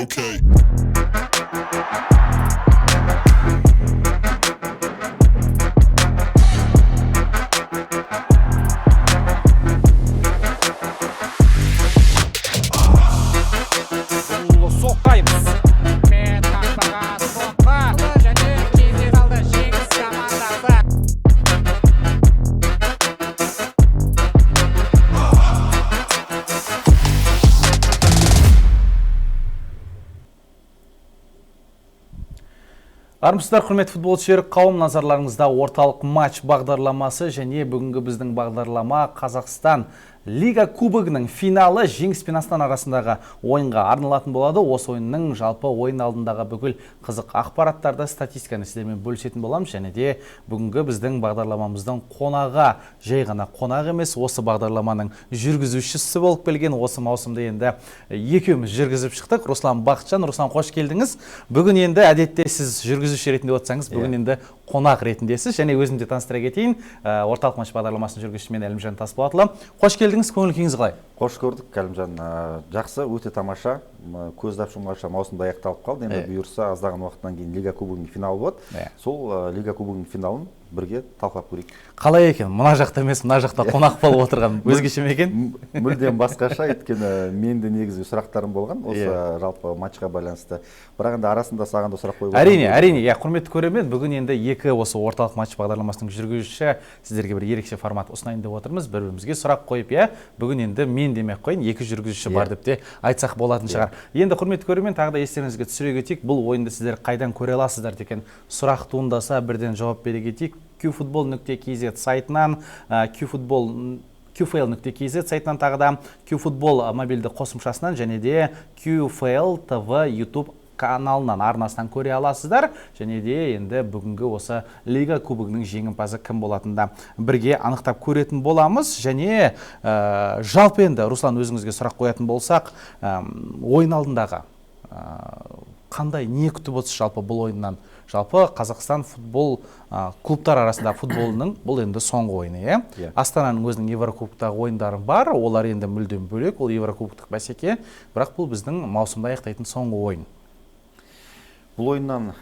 Okay. Бұл соққаймыз. Мен қақпаға соққы және кезек алды Жеңіс командасы. Армысыздар, құрметті футболшы қауым, назарларыңызда Орталық матч бағдарламасы және бүгінгі біздің бағдарлама Қазақстан Лига Кубогының финалы Жеңіс пен Астана арасындағы ойынға арналатын болады. Осы ойынның жалпы ойын алдындағы бүкіл қызық ақпараттарды, статистиканы сіздермен бөлісетін боламыз. Және де бүгінгі біздің бағдарламамыздың қонағы жай ғана қонақ емес, осы бағдарламаның жүргізушісі болып келген. Осы маусымды енді екеуміз жүргізіп шықтық. Руслан Бақытжан. Руслан, қош келдіңіз. Бүгін енді әдетте сіз жүргізуші ретінде отырсаңыз, бүгін енді қонақ ретіндесіз. Және өзім де таныстыра кетейін. Орталық матч бағдарламасының жүргізушісі мен Әлімжан Тасболатұлы. Қош келдіңіз, көңіл күйіңіз қалай? Қош көрдік, Әлімжан. Жақсы, өте тамаша. Көз жұмғанша маусым да аяқталып қалды. Енді бұйырса, аздаған уақыттан кейін Лига Кубогының финалы болады. Сол Лига Кубогының финалын бірге талқылап көрейік. Қалай екен? Мына жақта емес, мына жақта қонақ болып отырған өзгеше ме екен? Мүлдем басқаша, өйткені мен де негізі сұрақтарым болған осы жалпы матчқа байланысты. Бірақ енді арасында саған да сұрақ қойып Әрине, отырмын. әрине, иә, құрметті көрермен, бүгін енді екі осы Орталық матч бағдарламасының жүргізушісі сіздерге бір ерекше формат ұсынайын деп отырмыз. Бір-бірімізге сұрақ қойып, иә, бүгін енді мен демей ақ қояйын, екі жүргізуші бар деп те айтсақ болатын шығар. Енді, құрметті көрермен, тағы да естеріңізге түсіре кетейік, бұл ойынды сіздер қайдан көре аласыздар деген сұрақ туындаса, бірден жауап бере кетейік. qfootball.kz сайтынан, qfootball qfl.kz сайтынан, тағы да qfootball мобильді қосымшасынан және де QFL TV YouTube каналынан, арнасынан көре аласыздар. Және де енді бүгінгі осы Лига Кубогының жеңімпазы кім болатынын да бірге анықтап көретін боламыз. Және жалпы енді, Руслан, өзіңізге сұрақ қоятын болсақ, ойын алдындағы қандай не күтіп отырсыз жалпы бұл ойыннан? Жалпы Қазақстан футбол клубтар арасында футболының бұл енді соңғы ойыны, иә? Иә. Астананың өзінің Еврокубоктағы ойындары бар, олар енді мүлдем бөлек, ол еврокубоктық бәсеке, бірақ бұл біздің маусымды аяқтайтын соңғы ойын. Бұл ойыннан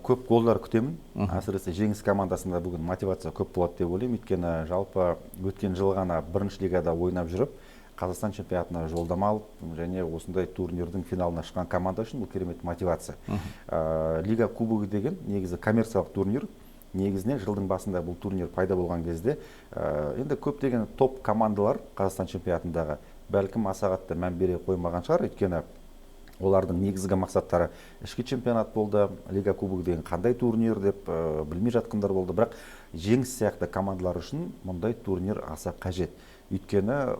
көп голдар күтемін. Әсіресе Жеңіс командасында бүгін мотивация көп болады деп ойлаймын. Өйткені жалпы өткен жылы ғана бірінші лигада ойнап жүріп, Қазақстан чемпионатына жолдама алып және осындай турнирдің финалына шыққан команда үшін бұл керемет мотивация. Лига Кубогы деген негізі коммерциялық турнир. Негізінен жылдың басында бұл турнир пайда болған кезде енді көптеген топ командалар Қазақстан чемпионатындағы бәлкім аса қатты мән бере қоймаған шығар, өйткені олардың негізгі мақсаттары ішкі чемпионат болды, Лига Кубогы деген қандай турнир деп білмей жатқандар болды. Бірақ Жеңіс сияқты командалар үшін мұндай турнир аса қажет, өйткені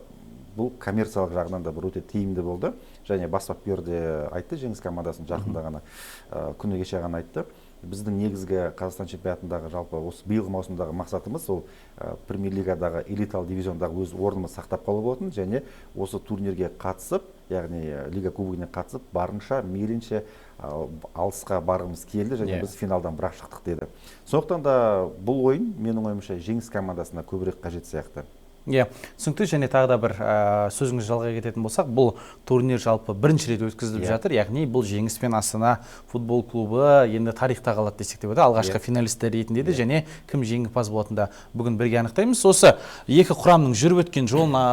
бұл коммерциялық жағынан да бір өте тиімді болды. Және бас бапкер де айтты, Жеңіс командасының жақында ғана, күні кеше ғана айтты: біздің негізгі Қазақстан чемпионатындағы жалпы осы биылғы маусымдағы мақсатымыз ол премьер лигадағы элиталық дивизиондағы өз орнымызды сақтап қалу болатын және осы турнирге қатысып, яғни Лига Кубогіне қатысып, барынша мейлінше алысқа барғымыз келді және біз финалдан бірақ шықтық деді. Сондықтан да бұл ойын, менің ойымша, Жеңіс командасына көбірек қажет сияқты. Иә, түсінікті. Және тағы да бір сөзіңізді жалғай кететін болсақ, бұл турнир жалпы бірінші рет өткізіліп жатыр, яғни бұл Жеңіс пен Астана футбол клубы енді тарихта қалады десек те болады, алғашқы финалисттер ретінде де. Және кім жеңімпаз болатынын да бүгін бірге анықтаймыз. Осы екі құрамның жүріп өткен жолына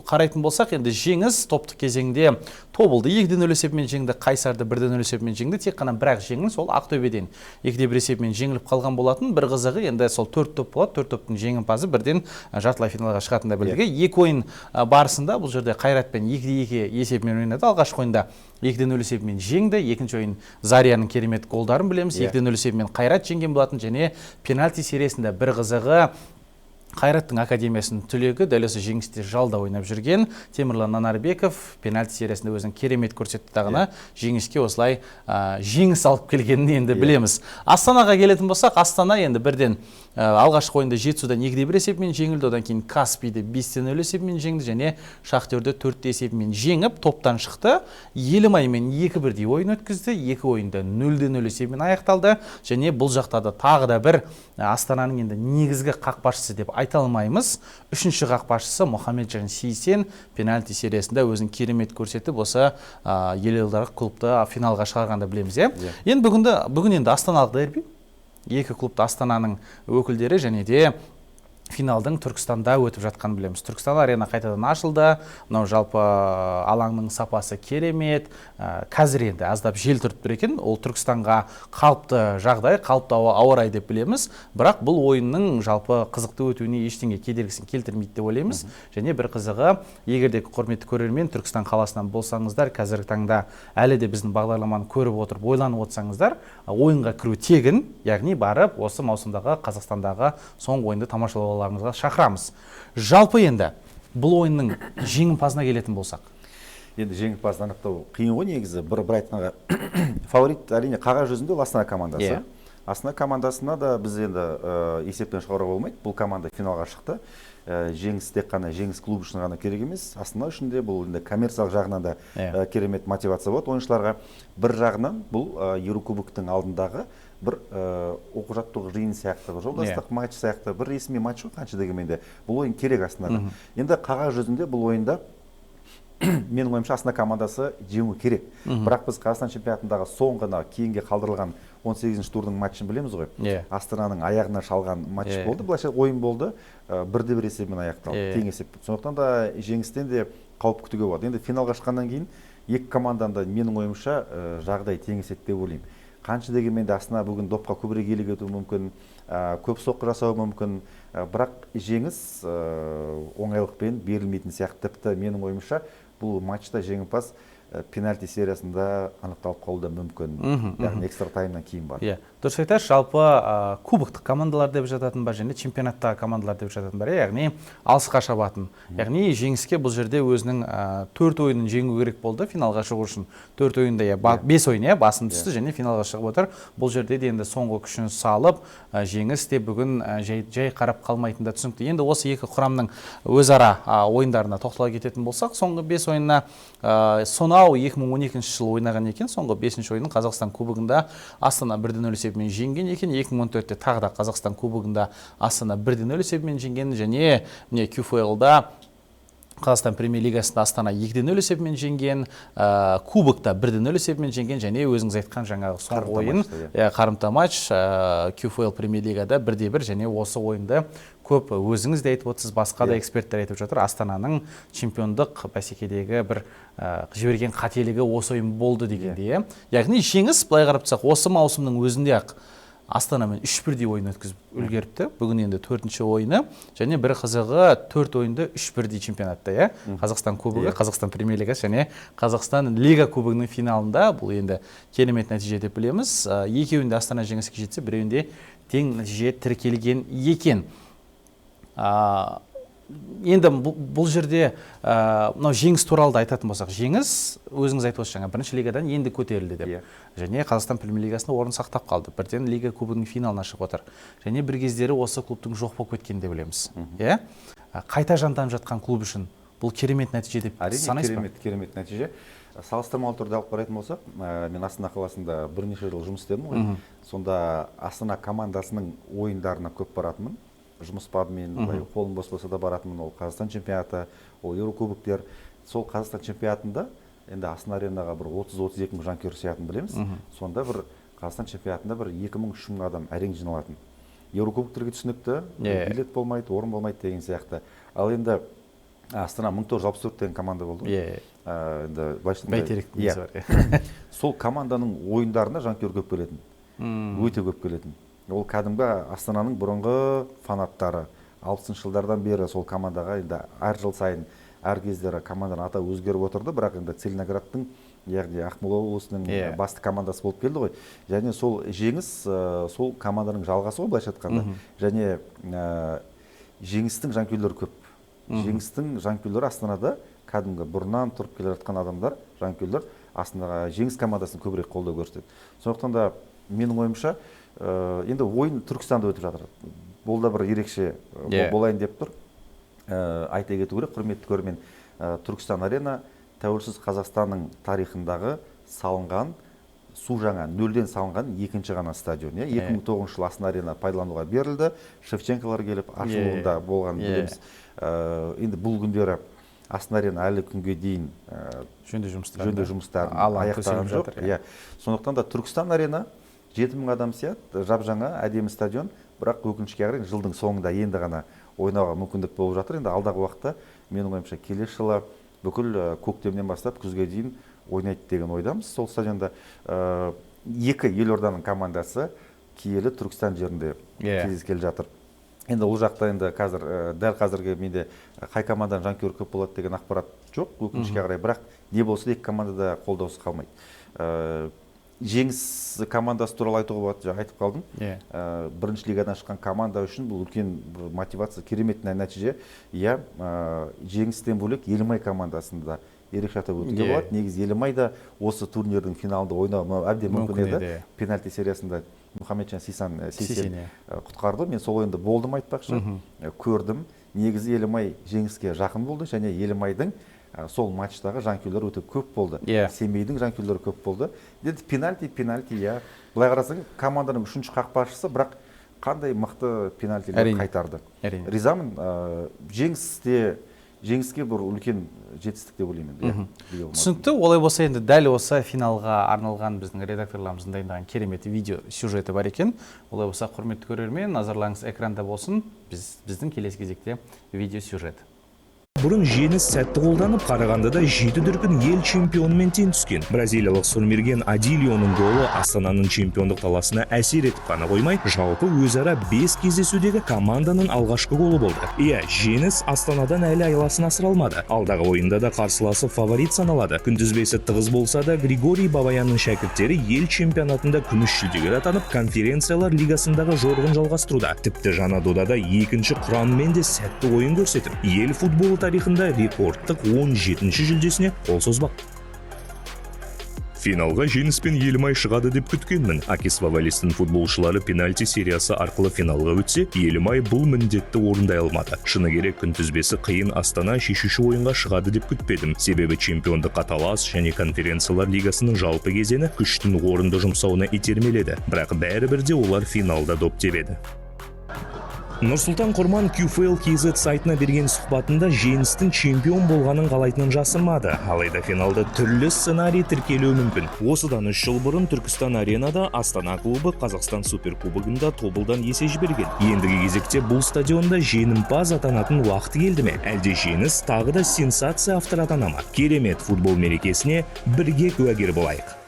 қарайтын болсақ, енді Жеңіс топтық кезеңде Тобылды 2-0 есебімен жеңді, Қайсарды 1-0 есебімен жеңді, тек қана бірақ жеңіліс ол Ақтөбеден 2-1 есебімен жеңіліп қалған болатын. Бір қызығы, енді сол төрт топ болады, төрт топтың жеңімпазы бірден жартылай финалға шығатынын да білдік. Екі ойын барысында бұл жерде Қайратпен 2-2 есебімен ойнады. Алғашқы ойында 2-0 есебімен жеңді, екінші ойын Зарияның керемет голдарын білеміз. 2-0 есебімен Қайрат жеңген болатын. Және пенальти сериясында, бір қызығы, Қайраттың академиясының түлегі, дәл осы Жеңісте жалда ойнап жүрген Темірлан Анарбеков пенальти сериясында өзін керемет көрсетті дағыны, Жеңіске осылай жеңіс алып келгенін енді білеміз. Астанаға келетін болсақ, Астана енді бірден Алғашқы ойында Жетісудан 2-1 есебімен жеңілді, одан кейін Каспийді 5-0 есебімен жеңді және Шахтерді 4 есебімен жеңіп топтан шықты. Елімаймен 2-1 ойын өткізді, екі ойында 0-0 есебімен аяқталды. Және бұл жақта да тағы да бір Астананың енді негізгі қақпашысы деп айта алмаймыз. Үшінші қақпашысы Мұхамеджан Сейсен пенальти сериясында өзін керемет көрсетіп, осы елордалық клубты финалға шығарғанды білеміз. Енді бүгін енді астаналық дерби. Екі клубты Астананың өкілдері және де финалдың Түркістанда өтіп жатқанын білеміз. Түркістан арена қайтадан ашылды. Мынау жалпы алаңның сапасы керемет. Қазір енді аздап жел түріп тұр екен. Ол Түркістанға қалыпты жағдай, қалыпты ауа райы деп білеміз. Бірақ бұл ойынның жалпы қызықты өтуіне ештеңе кедергісін келтірмейді деп ойлаймыз. Және бір қызығы, егер де құрметті көрермен Түркістан қаласынан болсаңыздар, қазіргі таңда әлі де біздің бағдарламаны көріп отырып ойланып отырсаңыздар, ойынға кіру тегін, яғни барып осы маусымдағы Қазақстандағы соңғы ойынды тамашалауға шақырамыз. Жалпы енді бұл ойынның жеңімпазына келетін болсақ. Енді жеңімпазын анықтау қиын ғой негізі. Бір айтқанға фаворит әрине қағаз жүзінде ол Астана командасы. Астана командасына да біз енді есептен шығаруға болмайды. Бұл команда финалға шықты. Жеңіс тек қана Жеңіс клубы үшін ғана керек емес. Астана үшін де бұл енді коммерциялық жағынан да керемет мотивация болады ойыншыларға. Бір жағынан бұл Еурокубоктың алдындағы бір оқу жаттығу жиын сияқты, бір жолдастық матч сияқты, бір ресми матч ғой қанша дегенмен де. Бұл ойын керек Астанаға. Енді қағаз жүзінде бұл ойында менің ойымша Астана командасы жеңу керек. Бірақ біз Қазақстан чемпионатындағы соңғы кейінге қалдырылған 18-ші турдың матчын білеміз ғой. Астананың аяғына шалған матч болды, былайша ойын болды, 1-1 есебімен аяқталды, тең есеп. Сондықтан да жеңістен де қауіп күтуге болады. Енді финалға шыққаннан кейін екі команданың да менің ойымша жағдай теңеседі деп ойлаймын. Қанша дегенмен де Астана бүгін допқа көбірек иелік етуі мүмкін, көп соққы жасауы мүмкін, бірақ жеңіс оңайлықпен берілмейтін сияқты. Тіпті менің ойымша бұл матчта жеңімпаз пенальти сериясында анықталып қалуы да мүмкін, яғни экстра таймнан кейін бар. Дұрыс айтасыз, жалпы кубоктық командалар деп жататын бар және чемпионаттағы командалар деп жататын бар, яғни алысқа шабатын. Яғни жеңіске бұл жерде өзінің 4 ойынын жеңу керек болды финалға шығу үшін. 4 ойында, 5 ойын басым түсті және финалға шығып отыр. Бұл жерде де енді соңғы күшін салып, жеңіс те бүгін жай қарап қалмайтын да түсінікті. Енді осы екі құрамның өзара ойындарына тоқтала кететін болсақ, соңғы 5 ойынына сонау 2012 жылы ойнаған екен. Соңғы 5-ші ойынын Қазақстан кубогында Астана 1-0 есебімен жеңген екен. 2014-те тағы да Қазақстан кубогында Астана 1-0 есебімен жеңген және міне QFL-да Қазақстан премьер-лигасында Астана 2-0 есебімен жеңген, кубокта 1-0 есебімен жеңген және өзіңіз айтқан жаңағы соңғы ойын, қарымта матч, QFL премьер-лигада 1-1 және осы ойынды көп өзіңіз де айтып отырсыз, басқа да эксперттер айтып жатыр. Астананың чемпиондық бәсекедегі бір жіберген қателігі осы ойын болды дегенде. Яғни жеңіс былай қарап тұрсақ, осы маусымның өзінде-ақ Астанамен 3-1 ойын өткізіп үлгеріпті. Бүгін енді 4-ші ойыны және бір қызығы 4 ойынды 3-1 чемпионатта, Қазақстан кубогы, Қазақстан премьер-лигасы және Қазақстан лига кубогының финалында. Бұл енді керемет нәтиже деп білеміз. Екеуінде Астана жеңіске жетсе, біреуінде тең нәтиже тіркелген екен. Енді бұл жерде мынау жеңіс туралы да айтатын болсақ, жеңіс өзіңіз айтып отырсыз, жаңа бірінші лигадан енді көтерілді деп. Және Қазақстан премьер-лигасында орын сақтап қалды. Бірден лига кубогының финалына шығып отыр. Және бір кездері осы клубтың жоқ болып кеткенін де білеміз. Қайта жанданып жатқан клуб үшін бұл керемет нәтиже деп санайсыз ба? Әрине, керемет нәтиже. Салыстырмалы түрде алып қарайтын болсақ, мен Астана қаласында бірнеше жыл жұмыс істедім ғой. Сонда Астана командасының ойындарына көп баратынмын. Жұмыс бабымен, қолым бос болса да баратынмын. Ол Қазақстан чемпионаты, ол Еурокубоктер. Сол Қазақстан чемпионатында енді Астана аренаға бір 30-32 мың жанкүйер сиятынын білеміз. Сонда бір Қазақстан чемпионатында бір 2000-3000 адам әрең жиналатын. Еурокубоктерге түсінікті, билет болмайды, орын болмайды деген сияқты. Ал енді Астана 1964 деген команда болды ғой. Енді былайша айтқанда, Бәйтеректің несі бар, Сол команданың ойындарына жанкүйер көп келетін. Өте көп келетін. Ол кәдімгі Астананың бұрынғы фанаттары. 60-шы жылдардан бері сол командаға енді әр жыл сайын, әр кездері команданың аты өзгеріп отырды, бірақ енді Целиноградтың, яғни Ақмола облысының басты командасы болып келді ғой. Және сол жеңіс, сол команданың жалғасы ғой былайша айтқанда. Және жеңістің жанкүйерлері көп. Жеңістің жанкүйерлері Астанада кәдімгі бұрыннан тұрып келе жатқан адамдар, жанкүйерлер Астанаға жеңіс командасын көбірек қолдау көрсетеді. Сондықтан да менің ойымша, енді ойын Түркістанда өтіп жатыр. Бұл да бір ерекше болайын деп тұр. Айта кету керек, құрметті көрермен, Түркістан Арена тәуелсіз Қазақстанның тарихындағы салынған, су жаңа, нөлден салынған екінші ғана стадион. 2009 жылы Астана Арена пайдалануға берілді. Шевченколар келіп ашылуында болған білеміз. Енді бұл күндері Астана Арена әлі күнге дейін жөндеу жұмыстарын аяқтаған жоқ. Сондықтан да Түркістан Арена 7000 адам сияды, жап-жаңа әдемі стадион, бірақ өкінішке қарай жылдың соңында енді ғана ойнауға мүмкіндік болып жатыр. Енді алдағы уақытта менің ойымша келесі жылы бүкіл көктемнен бастап күзге дейін ойнайды деген ойдамыз. Сол стадионда екі елорданың командасы киелі Түркістан жерінде кездескелі жатыр. Енді ол жақта енді қазір дәл қазіргі менде қай команданың жанкүйері көп болады деген ақпарат жоқ, өкінішке қарай, бірақ не болса екі команда да қолдаусыз қалмайды. Жеңіс командасы туралы айтуға болады, жаңа айтып қалдым. Бірінші лигадан шыққан команда үшін бұл үлкен бір мотивация, керемет нәтиже. Иә, жеңістен бөлек Елімай командасында ерекше атап өтуге болады. Негізі Елімай да осы турнирдің финалында ойнауы әбден мүмкін еді. Пенальти сериясында Мұхамеджан Сейсен құтқарды. Мен сол ойында болдым айтпақшы, көрдім. Негізі Елімай жеңіске жақын болды және Елімайдың сол матчтағы жанкүйерлер өте көп болды. Семейдің жанкүйерлері көп болды. Енді пенальти, пенальти, иә. Былай қарасаң, команданың үшінші қақпашысы, бірақ қандай мықты пенальтилер қайтарды. Ризамын, жеңіске бір үлкен жетістік деп ойлаймын. Түсінікті. Олай болса енді дәл осы финалға арналған біздің редакторларымыздың дайындаған керемет видео сюжеті бар екен. Олай болса, құрметті көрермен, назарларыңыз экранда болсын. Біздің келесі кезекте видео сюжет. Бұрын жеңіс сәтті қолданып, Қарағандыда 7 дүркін ел чемпионымен тең түскен. Бразилиялық сұрмерген Адилионың голы Астананың чемпиондық таласына әсер етіп қана қоймай, жалпы өзара 5 кездесудегі команданың алғашқы голы болды. Иә, жеңіс Астанадан әлі айласын асыра алмады. Алдағы ойында да қарсыласы фаворит саналады. Күнтізбесі тығыз болса да, Григорий Бабаянның шәкірттері ел чемпионатында күміс жүлдегер атанып, конференциялар лигасындағы жорығын жалғастыруда. Тіпті жаңа додада екінші құраммен де сәтті ойын көрсетіп, ел футболы тарихында рекордтық 17-ші жүлдесіне қол созбақ. Финалға жеңіспен Елімай шығады деп күткенмін. Акис Вавалистің футболшылары пенальти сериясы арқылы финалға өтсе, Елімай бұл міндетті орындай алмады. Шыны керек, күнтізбесі қиын Астана шешуші ойынға шығады деп күтпедім. Себебі чемпиондыққа талас және конференциялар лигасының жалпы кезеңі күштің орынды жұмсауына итермеледі. Бірақ бәрібір де олар финалда доп тебеді. Нұрсұлтан Құрман QFL KZ сайтына берген сұхбатында жеңістің чемпион болғанын қалайтынын жасырмады. Алайда финалда түрлі сценарий тіркелуі мүмкін. Осыдан 3 жыл бұрын Түркістан Аренада Астана клубы Қазақстан Суперкубогында Тобылдан есе жіберген. Ендігі кезекте бұл стадионда жеңімпаз атанатын уақыты келді ме? Әлде жеңіс тағы да сенсация авторы атана ма? Керемет футбол мерекесіне бірге куәгер болайық.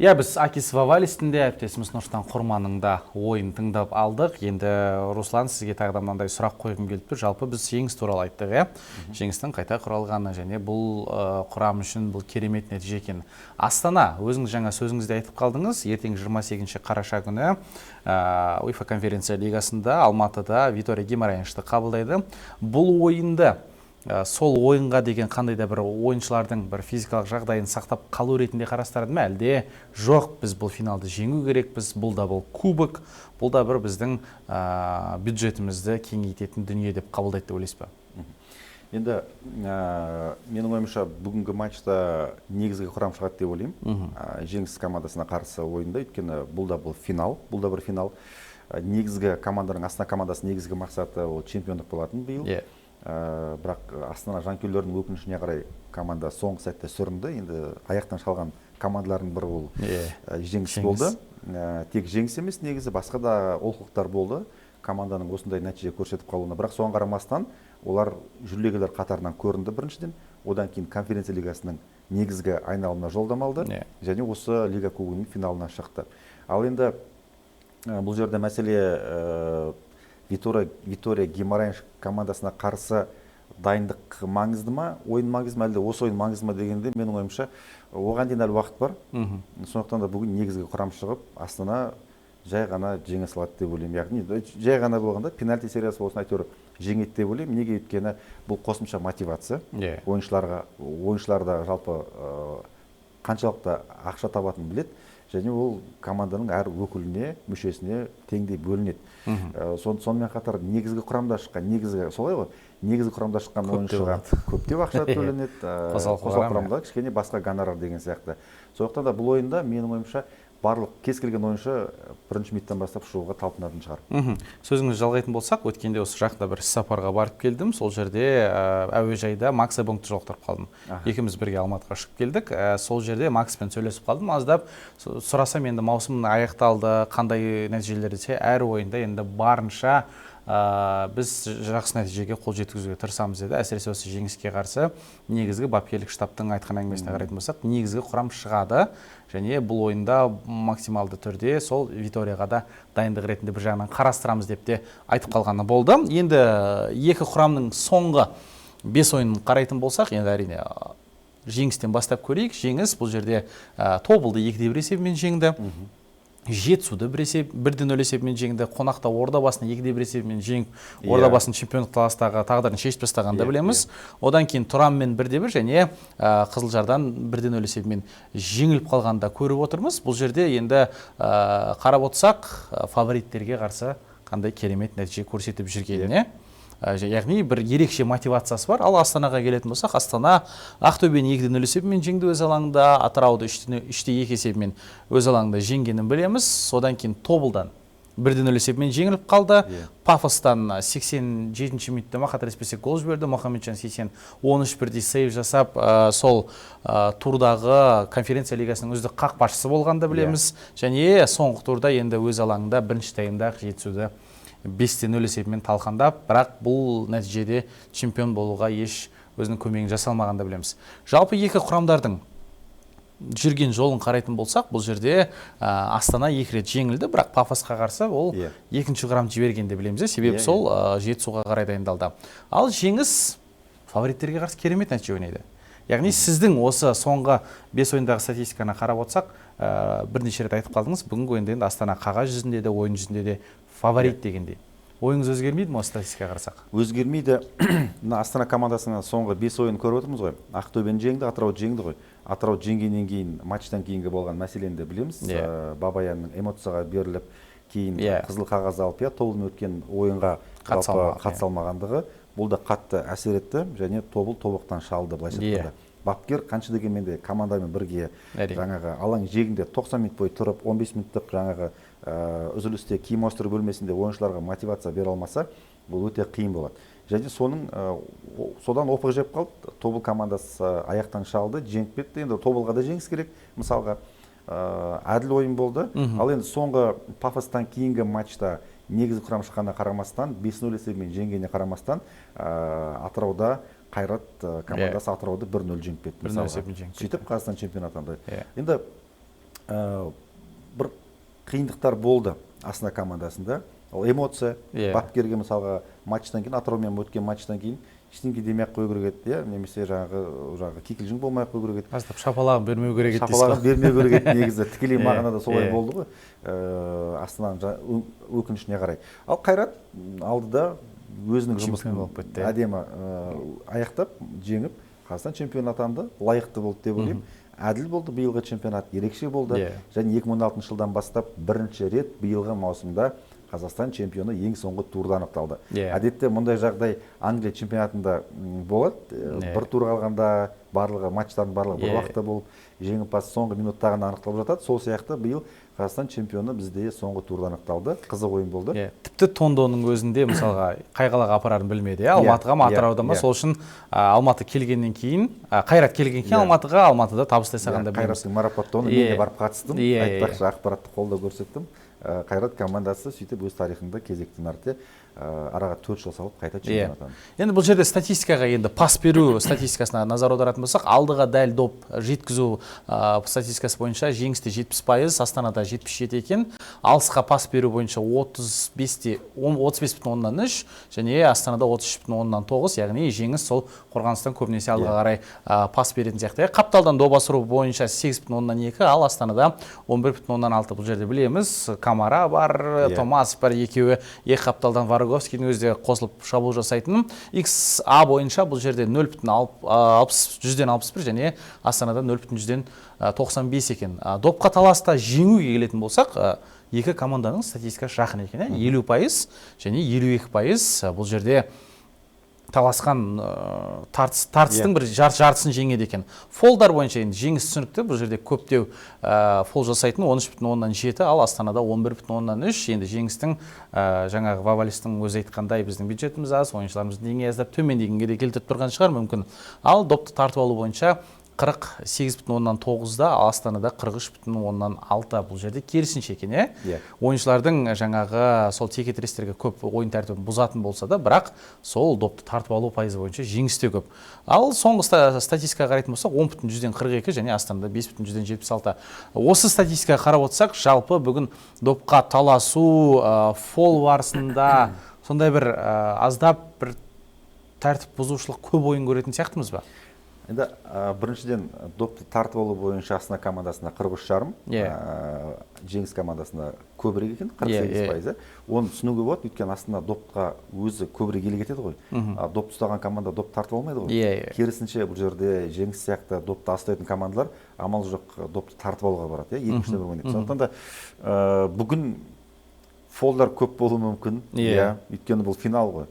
Иә, біз Акис Вавалистің де, әріптесіміз Нұрсұлтан Құрманның да ойын тыңдап алдық. Енді Руслан, сізге тағы да мынандай сұрақ қойғым келіп тұр. Жалпы біз жеңіс туралы айттық, иә? Жеңістің қайта құралғаны және бұл құрам үшін бұл керемет нәтиже екен. Астана, өзіңіз жаңа сөзіңізде айтып қалдыңыз, ертең 28 қараша күні УЕФА конференция лигасында Алматыда Витория Гимарайншты қабылдайды. Бұл ойынды сол ойынға деген қандай да бір ойыншылардың бір физикалық жағдайын сақтап қалу ретінде қарастырады ма, әлде жоқ, біз бұл финалды жеңу керекпіз, бұл да бұл кубок, бұл да бір біздің бюджетімізді кеңейтетін дүние деп қабылдайды деп ойлайсыз ба? Енді менің ойымша бүгінгі матчта негізгі құрам шығады деп ойлаймын. Жеңіс командасына қарсы ойында, өйткені бұл да бұл финал, бұл да бір финал. Негізгі команданың, Астана командасының негізгі мақсаты ол чемпиондық болатын биыл. Бірақ Астана жанкүйерлерінің өкінішіне қарай команда соңғы сәтте сүрінді. Енді аяқтан шалған командалардың бірі ол жеңіс болды. Тек жеңіс емес, негізі басқа да олқылықтар болды команданың осындай нәтиже көрсетіп қалуына. Бірақ соған қарамастан олар жүлдегерлер қатарынан көрінді біріншіден. Одан кейін конференция лигасының негізгі айналымына жолдама алды және осы лига кубогының финалына шықты. Ал енді бұл жерде мәселе Витория Гимарайнш командасына қарсы дайындық маңызды ма, ойын маңызды ма, әлде осы ойын маңызды ма дегенде, менің ойымша оған дейін әлі уақыт бар. Сондықтан да бүгін негізгі құрам шығып, Астана жай ғана жеңе салады деп ойлаймын. Яғни жай ғана болғанда пенальти сериясы болсын әйтеуір жеңеді деп ойлаймын. Неге? Өйткені бұл қосымша мотивация. Ойыншыларға, ойыншыларда жалпы Қаншалықты ақша табатынын біледі, және ол команданың әр өкіліне, мүшесіне теңдей бөлінеді. Сонымен қатар негізгі құрамда шыққан, негізгі солай ғой, негізгі құрамда шыққан ойыншыға көптеп ақша төленеді, қосалқы құрамда кішкене басқа гонорар деген сияқты. Сондықтан да бұл ойында менің ойымша барлық кез келген ойыншы бірінші минуттан бастап шығуға талпынатын шығар. Сөзіңізді жалғайтын болсақ, өткенде осы жақында бір іссапарға барып келдім. Сол жерде әуежайда Макс Эбонгты жолықтырып қалдым. Екеуміз бірге Алматыға ұшып келдік. Сол жерде Макспен сөйлесіп қалдым аздап. Сұрасам, енді маусым аяқталды, қандай нәтижелер десе, әр ойында енді барынша біз жақсы нәтижеге қол жеткізуге тырысамыз деді. Әсіресе осы Жеңіске қарсы негізгі бапкерлік штабтың айтқан әңгімесіне қарайтын болсақ, негізгі құрам шығады және бұл ойында максималды түрде сол Виторияға да дайындық ретінде бір жағынан қарастырамыз деп те айтып қалғаны болды. Енді екі құрамның соңғы 5 ойынын қарайтын болсақ, енді әрине Жеңістен бастап көрейік. Жеңіс бұл жерде Тобылды 2-1 есебімен жеңді. Жетісуды 1-0 есебімен жеңді. Қонақта Ордабасыны 2-1 есебімен жеңіп, Ордабасының чемпиондық таластағы тағдырын шешіп тастағанын да білеміз. Одан кейін Тұранмен 1-1 және Қызылжардан 1-0 есебімен жеңіліп қалғанын да көріп отырмыз. Бұл жерде енді қарап отырсақ, фавориттерге қарсы қандай керемет нәтиже көрсетіп жүргеніне. Яғни бір ерекше мотивациясы бар. Ал Астанаға келетін болсақ, Астана Ақтөбені 2-0 есебімен жеңді өз алаңында, Атырауды 3-2 есебімен өз алаңында жеңгенін білеміз. Содан кейін Тобылдан 1-0 есебімен жеңіліп қалды. Пафостан 87-ші минутта ма, қателеспесек, гол жіберді. Мұхамеджан Сейсен 13 бірдей сейв жасап, сол турдағы конференция лигасының үздік қақпашысы болғанды білеміз. Және соңғы турда енді өз алаңында бірінші таймда Жетісуды 5-0 есебімен талқандап, бірақ бұл нәтижеде чемпион болуға еш өзінің көмегін жасалмағанын да білеміз. Жалпы екі құрамдардың жүрген жолын қарайтын болсақ, бұл жерде Астана екі рет жеңілді, бірақ Пафосқа қарсы ол екінші құрам жіберген де білеміз, себебі сол Жетісуға қарай дайындалды. Ал Жеңіс фавориттерге қарсы керемет нәтиже ойнайды. Яғни сіздің осы соңғы 5 ойындағы статистиканы қарап отырсақ, бірнеше рет айтып қалдыңыз, бүгінгі ойында енді Астана қағаз жүзінде де, ойын жүзінде де фаворит дегендей. Ойыңыз өзгермейді ме осы статистикаға қарасақ? Өзгермейді. Мына Астана командасының соңғы 5 ойын көріп отырмыз ғой. Ақтөбені жеңді, Атырауды жеңді ғой. Атырау жеңгеннен кейін, матчтан кейінгі болған мәселені де білеміз. Бабаянның эмоцияға беріліп, кейін қызыл қағаз алып, Тобылмен өткен ойынға қатыса алмағандығы, бұл да қатты әсер етті және Тобыл тобықтан шалды, былайша айтқанда. Бапкер қанша дегенмен де командамен бірге жаңағы алаң жегінде 90 минут бойы тұрып, 15 минуттық жаңағы үзілісте киім ауыстыру бөлмесінде ойыншыларға мотивация бере алмаса, бұл өте қиын болады. Және содан опық жеп қалды. Тобыл командасы аяқтан шалды, жеңіп кетті. Енді Тобылға да жеңіс керек, мысалға. Әділ ойын болды. Ал енді соңғы Пафостан кейінгі матчта негізгі құрам шыққанына қарамастан, 5-0 есебімен жеңгеніне қарамастан, Атырауда Қайрат командасы Атырауды 1-0 жеңіп кетті, 1-0 мысалға. есебімен жеңіп кетті. Сөйтіп Қазақстан чемпионы атанды. Енді бір қиындықтар болды Астана командасында. Ол эмоция. Бапкерге мысалға матчтан кейін, Атыраумен өткен матчтан кейін ештеңе демей ақ қою керек еді, иә, немесе жаңағы кикілжің болмай ақ қою керек еді. Аздап шапалағын бермеу керек еді дейсіз Шапалағын ғой. бермеу керек еді негізі. Тікелей мағынада солай болды ғой. Астананың өкінішіне қарай. Ал Қайрат алдыда өзінің Чемпион жұмысын болып кетті, иә. әдемі аяқтап, жеңіп, Қазақстан чемпионы атанды, лайықты болды деп ойлаймын. Әділ болды биылғы чемпионат, ерекше болды. Және 2016 жылдан бастап бірінші рет биылғы маусымда Қазақстан чемпионы ең соңғы турда анықталды. Әдетте мұндай жағдай Англия чемпионатында болады. Бір тур қалғанда барлығы матчтардың барлығы бір уақытта болып, жеңімпаз соңғы минутта ғана анықталып жатады. Сол сияқты биыл Қазақстан чемпионы бізде соңғы турда анықталды. Қызық ойын болды. Тіпті Тондоның өзінде мысалға қай қалаға апарарын білмеді, иә? Алматыға ма, Атырауда ма? Сол үшін, Алматы келгеннен кейін, Қайрат келгеннен кейін Алматыға, Алматыда табыстай салғанда білеміз. Қайраттың марапаттауына мен де барып қатыстым. Айтпақшы, ақпаратты қолдау көрсеттім. Қайрат командасы сөйтіп өз тарихында кезекті мәрте, араға 4 жыл салып қайта чемпион атанды. Енді бұл жерде статистикаға енді пас беру статистикасына назар аударатын болсақ, алдыға дәл доп жеткізу, статистикасы бойынша Жеңісте 70%, Астанада 77 екен. Алысқа пас беру бойынша отыз бесте он, отыз бес бүтін оннан үш және Астанада отыз үш бүтін оннан тоғыз, яғни Жеңіс сол қорғаныстан көбінесе алдыға қарай, пас беретін сияқты. Қапталдан доп асыру бойынша сегіз бүтін оннан екі, ал Астанада он бір бүтін оннан алты. Бұл жерде білеміз, Камара бар, Томасов бар, екеуі екі қапталдан Пороговскийдің өзі де қосылып шабуыл жасайтын. XA бойынша бұл жерде 0,61 және Астанада 0,95 екен. Допқа таласта жеңуге келетін болсақ, екі команданың статистикасы жақын екен, 50% және 52%. Бұл жерде таласқан тартыстың бір жартысын жеңеді екен. Фолдар бойынша енді жеңіс түсінікті, бұл жерде көптеу фол жасайтын 13,7, ал Астанада 11,3. Енді жеңістің жаңағы Вавалистің өзі айтқандай, біздің бюджетіміз аз, ойыншыларымыздың деңгейі аздап төмен дегенге де келтіріп тұрған шығар мүмкін. Ал допты тартып алу бойынша 48,9-да, ал Астанада 43,6. Бұл жерде керісінше екен, иә? Ойыншылардың жаңағы сол текетірестерге көп ойын тәртібін бұзатын болса да, бірақ сол допты тартып алу пайызы бойынша жеңіс те көп. Ал соңғы статистикаға қарайтын болсақ, 10,42 және Астанада 5,76. Осы статистикаға қарап отырсақ, жалпы бүгін допқа таласу, фол барысында сондай бір аздап бір тәртіп бұзушылық көп ойын көретін сияқтымыз ба? Енді біріншіден допты тартып алу бойынша Астана командасында 43,5, Жеңіс командасында көбірек екен, 48%. Оны түсінуге болады, өйткені Астана допқа өзі көбірек иелік етеді ғой. Допты ұстаған команда доп тартып алмайды ғой. Керісінше бұл жерде Жеңіс сияқты допты ұстайтын командалар амал жоқ допты тартып алуға барады, екінші бір ойнайды. Сондықтан да бүгін фолдар көп болуы мүмкін, өйткені бұл финал ғой.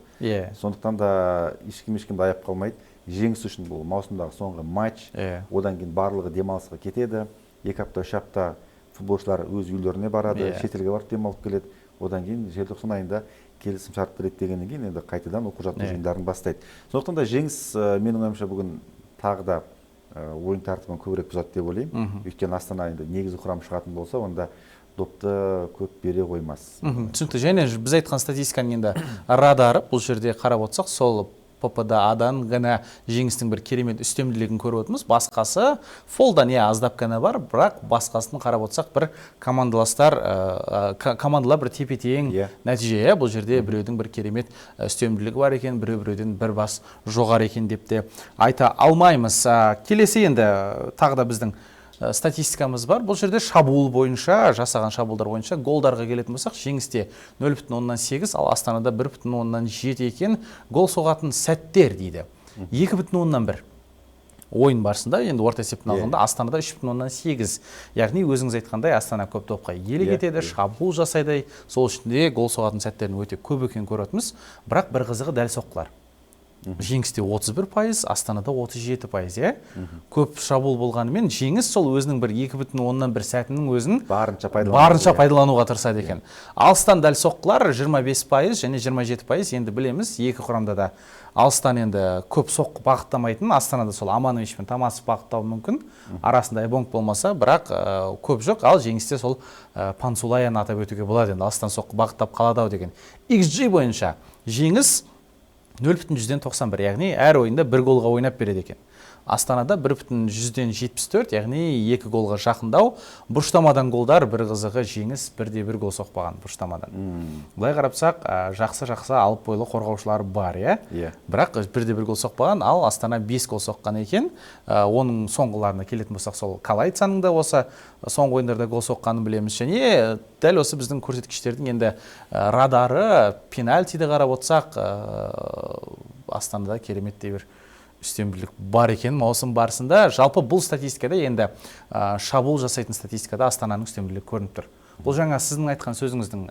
Сондықтан да ешкім ешкімді аяп қалмайды. Жеңіс үшін бұл маусымдағы соңғы матч. Одан кейін барлығы демалысқа кетеді. 2 апта, 3 апта футболшылар өз үйлеріне барады, шетелге барып демалып келеді. Одан кейін желтоқсан айында келісім шартты реттегеннен кейін енді қайтадан оқу-жаттығу жиындарын бастайды. Сондықтан да Жеңіс менің ойымша бүгін тағы да ойын тәртібін көбірек бұзады деп ойлаймын. Өйткені Астана енді негізгі құрам шығатын болса, онда допты көп бере қоймас. Түсінікті. Және біз айтқан статистиканың енді радары бұл жерде қарап отырсақ, сол ППД-адан ғана жеңістің бір керемет үстемділігін көріп отырмыз. Басқасы фолдан аздап қана бар, бірақ басқасын қарап отырсақ бір командаластар, командалар бір тепе-тең нәтиже. Бұл жерде біреудің бір керемет үстемділігі бар екен, біреу біреуден бір бас жоғары екен деп те айта алмаймыз. Келесі енді тағы да біздің статистикамыз бар. Бұл жерде шабуыл бойынша, жасаған шабуылдар бойынша голдарға келетін болсақ, Жеңісте 0,8, ал Астанада 1,7 екен. Гол соғатын сәттер дейді. 2,1 ойын барысында, енді орта есеппен алғанда Астанада 3,8. Яғни өзіңіз айтқандай, Астана көп допқа иелік етеді, шабуыл жасайды. Сол үшін де гол соғатын сәттердің өте көп екенін көріп отырмыз. Бірақ бір қызығы дәл соққылар. Жеңісте 31%, Астанада 37%, иә? Көп шабуыл болғанымен Жеңіс сол өзінің бір 2,1 сәтінің өзін барынша пайдалануға тырысады екен. Алыстан дәл соққылар 25% және 27%, енді білеміз, екі құрамда да алыстан енді көп соққы бағыттамайтын, Астанада сол Аманович пен Томасов бағыттауы мүмкін, арасында Эбонг болмаса, бірақ көп жоқ. Ал Жеңісте сол Пансулаяны атап өтуге болады, енді алыстан соққы бағыттап қалады ау деген. XG бойынша Жеңіс 0,91, яғни әр ойында бір голға ойнап береді екен. Астанада 1,74, яғни 2 голға жақындау. Бұрыштамадан голдар, бір қызығы Жеңіс 1-1 гол соқпаған бұрыштамадан. Былай қарапсақ, жақсы-жақсы алып бойлы қорғаушылар бар, иә? Бірақ 1-1 гол соқпаған, ал Астана 5 гол соққан екен. Оның соңғыларына келетін болсақ, сол Калайцаның да осы соңғы ойындарда гол соққанын білеміз. Және дәл осы біздің көрсеткіштердің енді радары, пенальтиді қарап отырсақ, Астанада кереметтей бір үстемділік бар екен маусым барысында. Жалпы бұл статистикада енді шабуыл жасайтын статистикада Астананың үстемділігі көрініп тұр. Бұл жаңа сіздің айтқан сөзіңіздің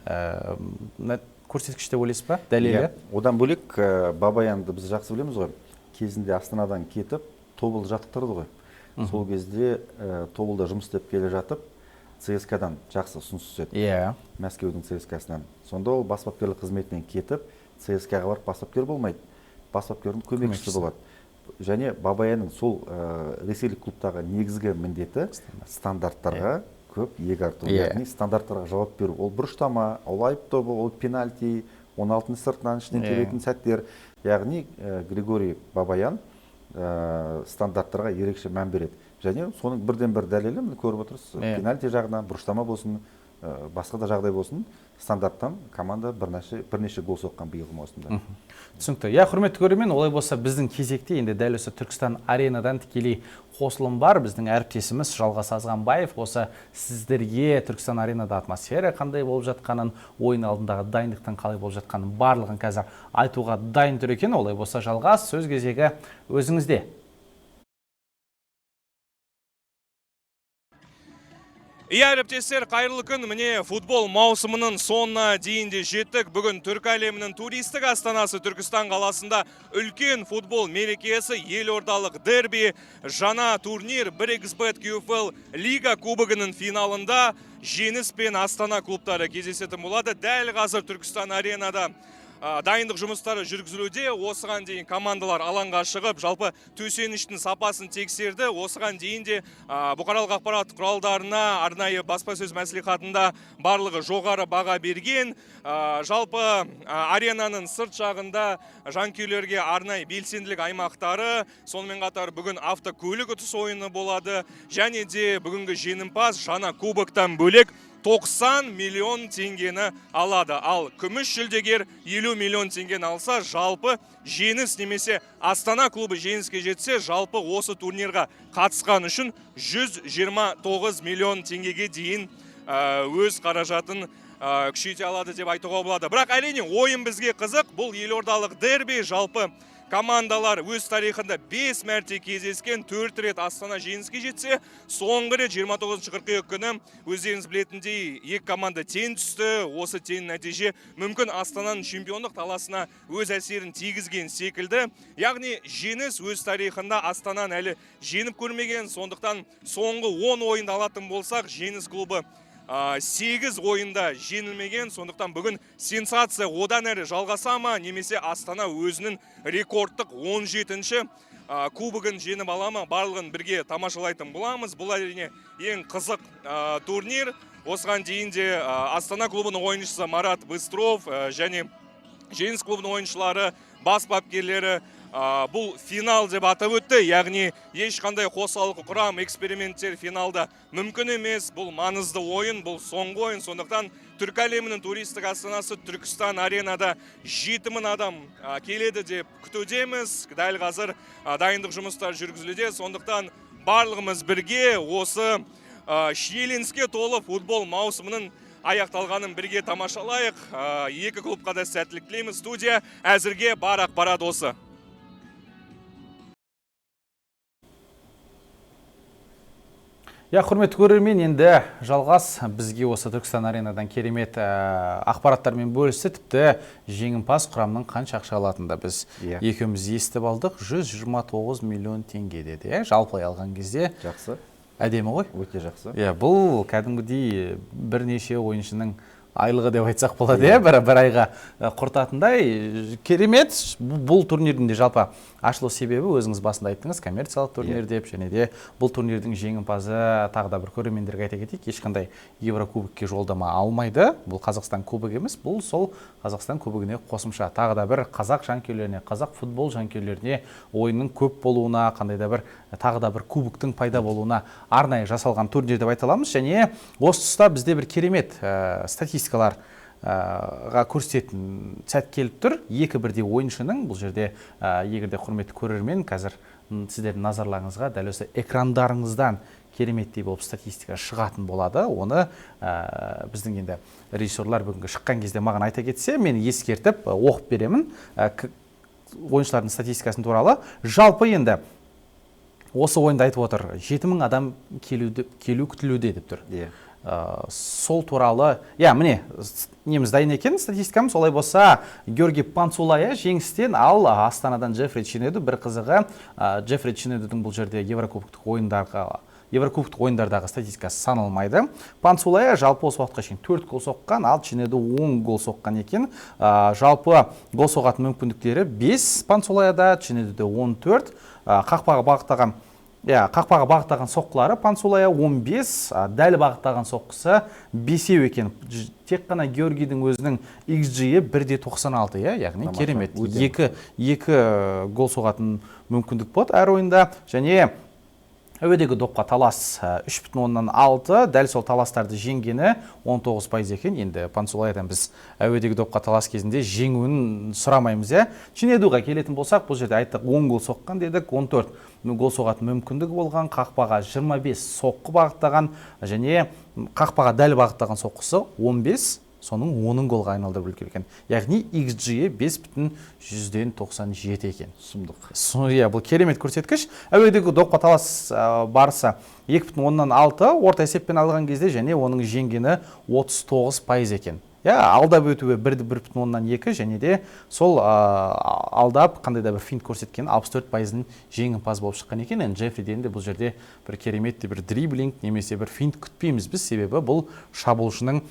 көрсеткіш деп ойлайсыз ба? Дәлелі? Одан бөлек Бабаянды біз жақсы білеміз ғой. Кезінде Астанадан кетіп Тобыл жаттықтырды ғой. Сол кезде Тобылда жұмыс істеп келе жатып ЦСКА-дан жақсы ұсыныс түседі. Мәскеудің ЦСКА-сынан. Сонда ол бас бапкерлік қызметінен кетіп ЦСКА-ға барып бас бапкер болмайды. Бас бапкердің көмекшісі болады. Және Бабаянның сол ресейлік клубтағы негізгі міндеті стандарттарға көп иек арту, яғни стандарттарға жауап беру. Ол бұрыштама, ол айып добы, ол пенальти, 16-ның сыртынан ішінен келетін сәттер. Яғни Григорий Бабаян стандарттарға ерекше мән береді. Және соның бірден бір дәлелі міне көріп отырсыз, пенальти жағынан бұрыштама болсын, басқа да жағдай болсын, стандарттан команда бірнеше гол соққан биылғы маусымда. Түсінікті. Иә, құрметті көрермен, олай болса біздің кезекте енді дәл осы Түркістан аренадан тікелей қосылым бар. Біздің әріптесіміз Жалғас Азғанбаев осы сіздерге Түркістан аренада атмосфера қандай болып жатқанын, ойын алдындағы дайындықтың қалай болып жатқанын барлығын қазір айтуға дайын тұр екен. Олай болса Жалғас, сөз кезегі өзіңізде. Иә, әріптестер, қайырлы күн. Міне, футбол маусымының соңына дейін де жеттік. Бүгін түркі әлемінің туристік астанасы Түркістан қаласында үлкен футбол мерекесі, елордалық дерби, жаңа турнир 1xBet QFL Лига кубогының финалында Жеңіс пен Астана клубтары кездесетін болады. Дәл қазір Түркістан аренада дайындық жұмыстары жүргізілуде. Осыған дейін командалар алаңға шығып, жалпы төсеніштің сапасын тексерді. Осыған дейін де бұқаралық ақпарат құралдарына арнайы баспасөз мәслихатында барлығы жоғары баға берген. Жалпы аренаның сырт жағында жанкүйерлерге арнайы белсенділік аймақтары, сонымен қатар бүгін автокөлік ұтыс ойыны болады. Және де бүгінгі жеңімпаз жаңа кубоктан бөлек 90 миллион теңгені алады. Ал күміс жүлдегер 50 миллион теңгені алса, жалпы Жеңіс немесе Астана клубы жеңіске жетсе, жалпы осы турнирға қатысқан үшін 129 миллион теңгеге дейін өз қаражатын күшейте алады деп айтуға болады. Бірақ әрине ойын бізге қызық. Бұл елордалық дерби. Жалпы командалар өз тарихында 5 мәрте кездескен, 4 рет Астана жеңіске жетсе, соңғы рет 29 қыркүйек күні өздеріңіз білетіндей екі команда тең түсті. Осы тең нәтиже мүмкін Астананың чемпиондық таласына өз әсерін тигізген секілді. Яғни Жеңіс өз тарихында Астананы әлі жеңіп көрмеген, сондықтан соңғы 10 ойынды алатын болсақ, Жеңіс клубы 8 ойында жеңілмеген, сондықтан бүгін сенсация одан әрі жалғаса ма, немесе Астана өзінің рекордтық 17-ші кубогын жеңіп ала ма, барлығын бірге тамашалайтын боламыз. Бұл әрине ең қызық турнир. Осыған дейін де Астана клубының ойыншысы Марат Быстров және Жеңіс клубының ойыншылары, бас бапкерлері бұл финал деп атап өтті. Яғни ешқандай қосалқы құрам, эксперименттер финалда мүмкін емес. Бұл маңызды ойын, бұл соңғы ойын. Сондықтан түркі әлемінің туристік астанасы Түркістан аренада 7000 адам келеді деп күтудеміз. Дәл қазір дайындық жұмыстары жүргізілуде. Сондықтан барлығымыз бірге осы шиеленіске толы футбол маусымының аяқталғанын бірге тамашалайық. Екі клубқа да сәттілік тілейміз. Студия, әзірге бар ақпарат осы. Иә, құрметті көрермен, енді Жалғас бізге осы Түркістан аренадан керемет ақпараттармен бөлісті. Тіпті жеңімпаз құрамның қанша ақша алатынын да біз екеуміз естіп алдық. 129 миллион теңге деді. Иә, жалпылай алған кезде. Жақсы. Әдемі ғой? Өте жақсы. Иә, бұл кәдімгідей бірнеше ойыншының айлығы деп айтсақ болады, иә, бір айға құртатындай. Керемет. Бұл турнирдің де жалпы ашылу себебі өзіңіз басында айттыңыз, коммерциялық турнир деп, және де бұл турнирдің жеңімпазы тағы да бір көрермендерге айта кетейік, ешқандай Еврокубокке жолдама алмайды. Бұл Қазақстан кубогы емес, бұл сол Қазақстан кубогіне қосымша тағы да бір қазақ жанкүйерлеріне, қазақ футбол жанкүйерлеріне ойынның көп болуына, қандай да бір тағы да бір кубоктың пайда болуына арнайы жасалған турнир деп айта аламыз. Және осы тұста бізде бір керемет статистикаларға көрсететін сәт келіп тұр. Екі бірдей ойыншының бұл жерде, егер де құрметті көрермен, қазір сіздердің назарларыңызға дәл осы экрандарыңыздан кереметтей болып статистика шығатын болады. Оны біздің енді режиссерлар бүгінгі шыққан кезде маған айта кетсе, мен ескертіп оқып беремін ойыншылардың статистикасын туралы. Жалпы енді осы ойынды айтып отыр, 7000 адам келу күтілуде деп тұр. Сол туралы, иә, міне, неміз дайын екен статистикамыз. Олай болса, Георгий Панцулая жеңістен, ал Астанадан Джеффри Чинеду. Бір қызығы, Джеффри Чинедудің бұл жерде Еврокубоктық ойындардағы статистикасы саналмайды. Панцулая жалпы осы уақытқа шейін 4 гол соққан, ал Чинеду 10 гол соққан екен. Жалпы гол соғатын мүмкіндіктері 5 Панцулаяда, Чинедуде 14. Қақпаға бағыттаған қақпаға бағыттаған соққылары Панцулая 15, дәл бағыттаған соққысы 5 екен. Тек қана Георгийдің өзінің XG-і 1,96, иә, яғни керемет. Екі гол соғатын мүмкіндік болады әр ойында. Және Әуедегі допқа талас 3,6, дәл сол таластарды жеңгені 19% екен. Енді Пансулаядан біз әуедегі допқа талас кезінде жеңуін сұрамаймыз, иә. Чинедуға келетін болсақ, бұл жерде айттық, 10 гол соққан дедік, 14 гол соғатын мүмкіндігі болған, қақпаға 25 соққы бағыттаған және қақпаға дәл бағыттаған соққысы 15, соның 10-ын голға айналдырып үлгерген. Яғни XG 5,97 екен. Сұмдық. Иә, бұл керемет көрсеткіш. Әуедегі допқа талас барысы 2,6 орта есеппен алған кезде және оның жеңгені 39% екен. Иә, алдап өтуі 1,2 және де сол алдап қандай да бір финт көрсеткен 64%-ын жеңімпаз болып шыққан екен. Енді Джеффриден де бұл жерде бір керемет те бір дриблинг немесе бір финт күтпейміз біз, себебі бұл шабуылшының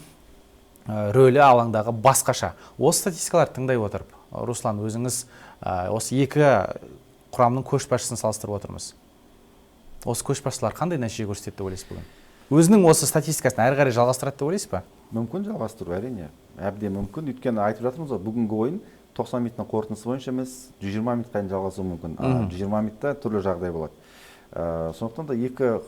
рөлі алаңдағы басқаша. Осы статистикаларды тыңдай отырып, Руслан, өзіңіз осы екі құрамның көшбасшысын салыстырып отырмыз. Осы көшбасшылар қандай нәтиже көрсетеді деп ойлайсыз бүгін? Өзінің осы статистикасын әрі қарай жалғастырады деп ойлайсыз ба? Мүмкін жалғастыру, әрине. Әбден мүмкін. Өйткені айтып жатырмыз ғой, бүгінгі ойын 90 минуттың қорытындысы бойынша емес, 120 минутқа дейін жалғасуы мүмкін. 120 минутта түрлі жағдай болады. Сондықтан да екі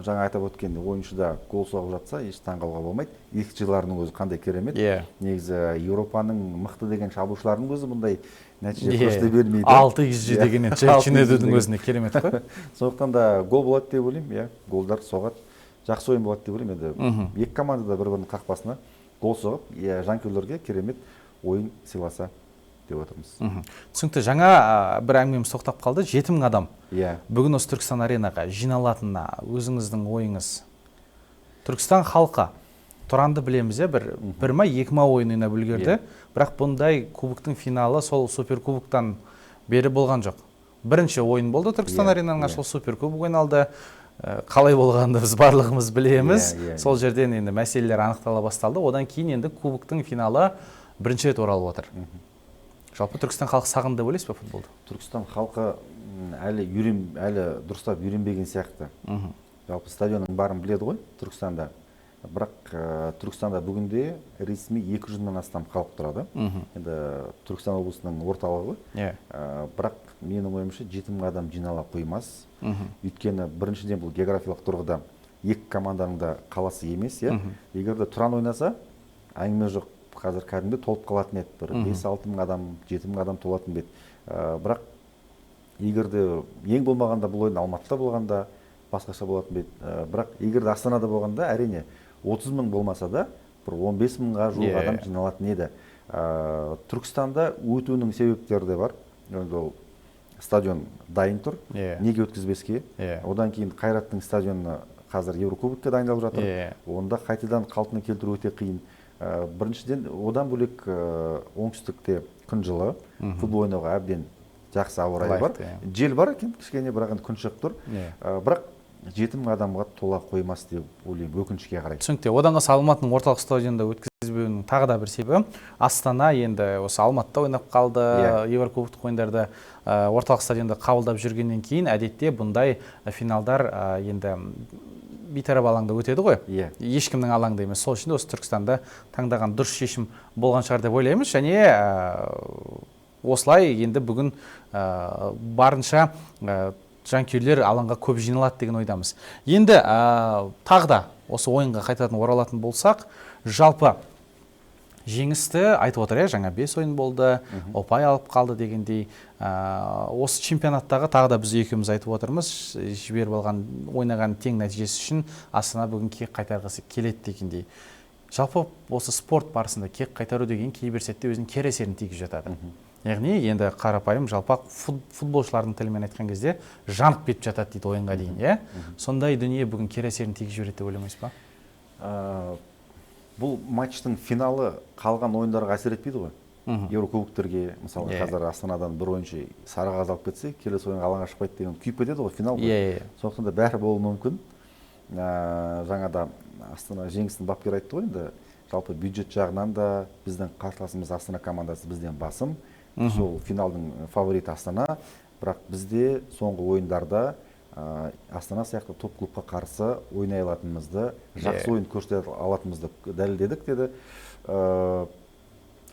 жаңа айтып өткен ойыншы да гол соғып жатса, еш таңғалуға болмайды. XG-ларының өзі қандай керемет. Негізі Еуропаның мықты деген шабуылшыларының өзі бұндай нәтиже көрсете бермейді. 6 XG деген енді 6 Чинедудің XG деген. өзіне керемет қой. Сондықтан да гол болады деп ойлаймын, иә, голдар соғады. Жақсы ойын болады деп ойлаймын. Енді екі команда да бір-бірінің қақпасына гол соғып, жанкүйерлерге керемет ойын сыйласа деп отырмыз. Түсінікті. Жаңа бір әңгімеміз тоқтап қалды. 7000 адам. Бүгін осы Түркістан аренаға жиналатынына өзіңіздің ойыңыз. Түркістан халқы Тұранды білеміз, иә, бір ма, екі ма ойын ойнап үлгерді. Бірақ бұндай кубоктың финалы сол суперкубоктан бері болған жоқ. Бірінші ойын болды Түркістан аренаның ашылу, суперкубок ойналды. Қалай болғанын біз барлығымыз білеміз. Сол жерден енді мәселелер анықтала басталды. Одан кейін енді кубоктың финалы бірінші рет оралып отыр. Жалпы Түркістан халқы сағынды деп ойлайсыз ба футболды? Түркістан халқы әлі дұрыстап үйренбеген сияқты. Жалпы стадионның барын біледі ғой Түркістанда. Бірақ Түркістанда бүгінде ресми екі жүз мыңнан астам халық тұрады. Енді Түркістан облысының орталығы ғой. Бірақ менің ойымша жеті мың адам жинала қоймас. Өйткені біріншіден бұл географиялық тұрғыда екі команданың да қаласы емес, иә. Егер де Тұран ойнаса, әңгіме жоқ, қазір кәдімгі толып қалатын еді. Бір бес-алты мың адам, жеті мың адам толатын еді. Бірақ егер де ең болмағанда бұл ойын Алматыда болғанда басқаша болатын еді. Бірақ егер де Астанада болғанда, әрине отыз мың болмаса да бір он бес мыңға жуық адам жиналатын еді. Түркістанда өтуінің себептері де бар. Енді ол стадион дайын тұр. Неге өткізбеске? Одан кейін Қайраттың стадионы қазір Еурокубокке дайындалып жатыр. Онда қайтадан қалпына келтіру өте қиын. Біріншіден, одан бөлек оңтүстікте күн жылы, футбол ойнауға әбден жақсы ауа райы бар. Лайықты, иә. Жел бар екен кішкене, бірақ енді күн шығып тұр. Бірақ жеті мың адамға тола қоймас деп ойлаймын, өкінішке қарай. Түсінікті. Одан қалса Алматының орталық стадионында өткізбеуінің тағы да бір себебі, Астана енді осы Алматыда ойнап қалды, Еврокубоктық ойындарды орталық стадионда қабылдап жүргеннен кейін әдетте бұндай финалдар енді бейтарап алаңда өтеді ғой. Ешкімнің алаңда емес. Сол үшін де осы Түркістанды таңдаған дұрыс шешім болған шығар деп ойлаймыз. Және осылай енді бүгін барынша жанкүйерлер алаңға көп жиналады деген ойдамыз. Енді тағы да осы ойынға қайтадан оралатын болсақ, жалпы жеңісті айтып отыр, жаңа 5 ойын болды, ұпай алып қалды дегендей. Осы чемпионаттағы тағы да біз екеуміз айтып отырмыз, жіберіп алған, ойнаған тең нәтижесі үшін Астана бүгін кек қайтарғысы келеді дегендей. Жалпы осы спорт барысында кек қайтару деген кейбір сәтте өзінің кері әсерін тигізіп жатады. Яғни енді қарапайым жалпақ футболшылардың тілімен айтқан кезде жанып кетіп жатады дейді ойынға дейін, иә? Сондай дүние бүгін кері әсерін тигізіп жібереді деп ойламайсыз ба? Бұл матчтың финалы қалған ойындарға әсер етпейді ғой. Еурокубоктерге, мысалы, қазір Астанадан бір ойыншы сары қағаз алып кетсе, келесі ойынға алаңға шықпайды деген күйіп кетеді ғой, финал ғой. Сондықтан да бәрі болуы мүмкін. Жаңада Астана жеңістің бапкері айтты ғой енді, жалпы бюджет жағынан да біздің қарсыласымыз Астана командасы бізден басым. Сол финалдың фавориті Астана, бірақ бізде соңғы ойындарда Астана сияқты топ клубқа қарсы ойнай алатынымызды, жақсы ойын көрсете алатынымызды дәлелдедік деді.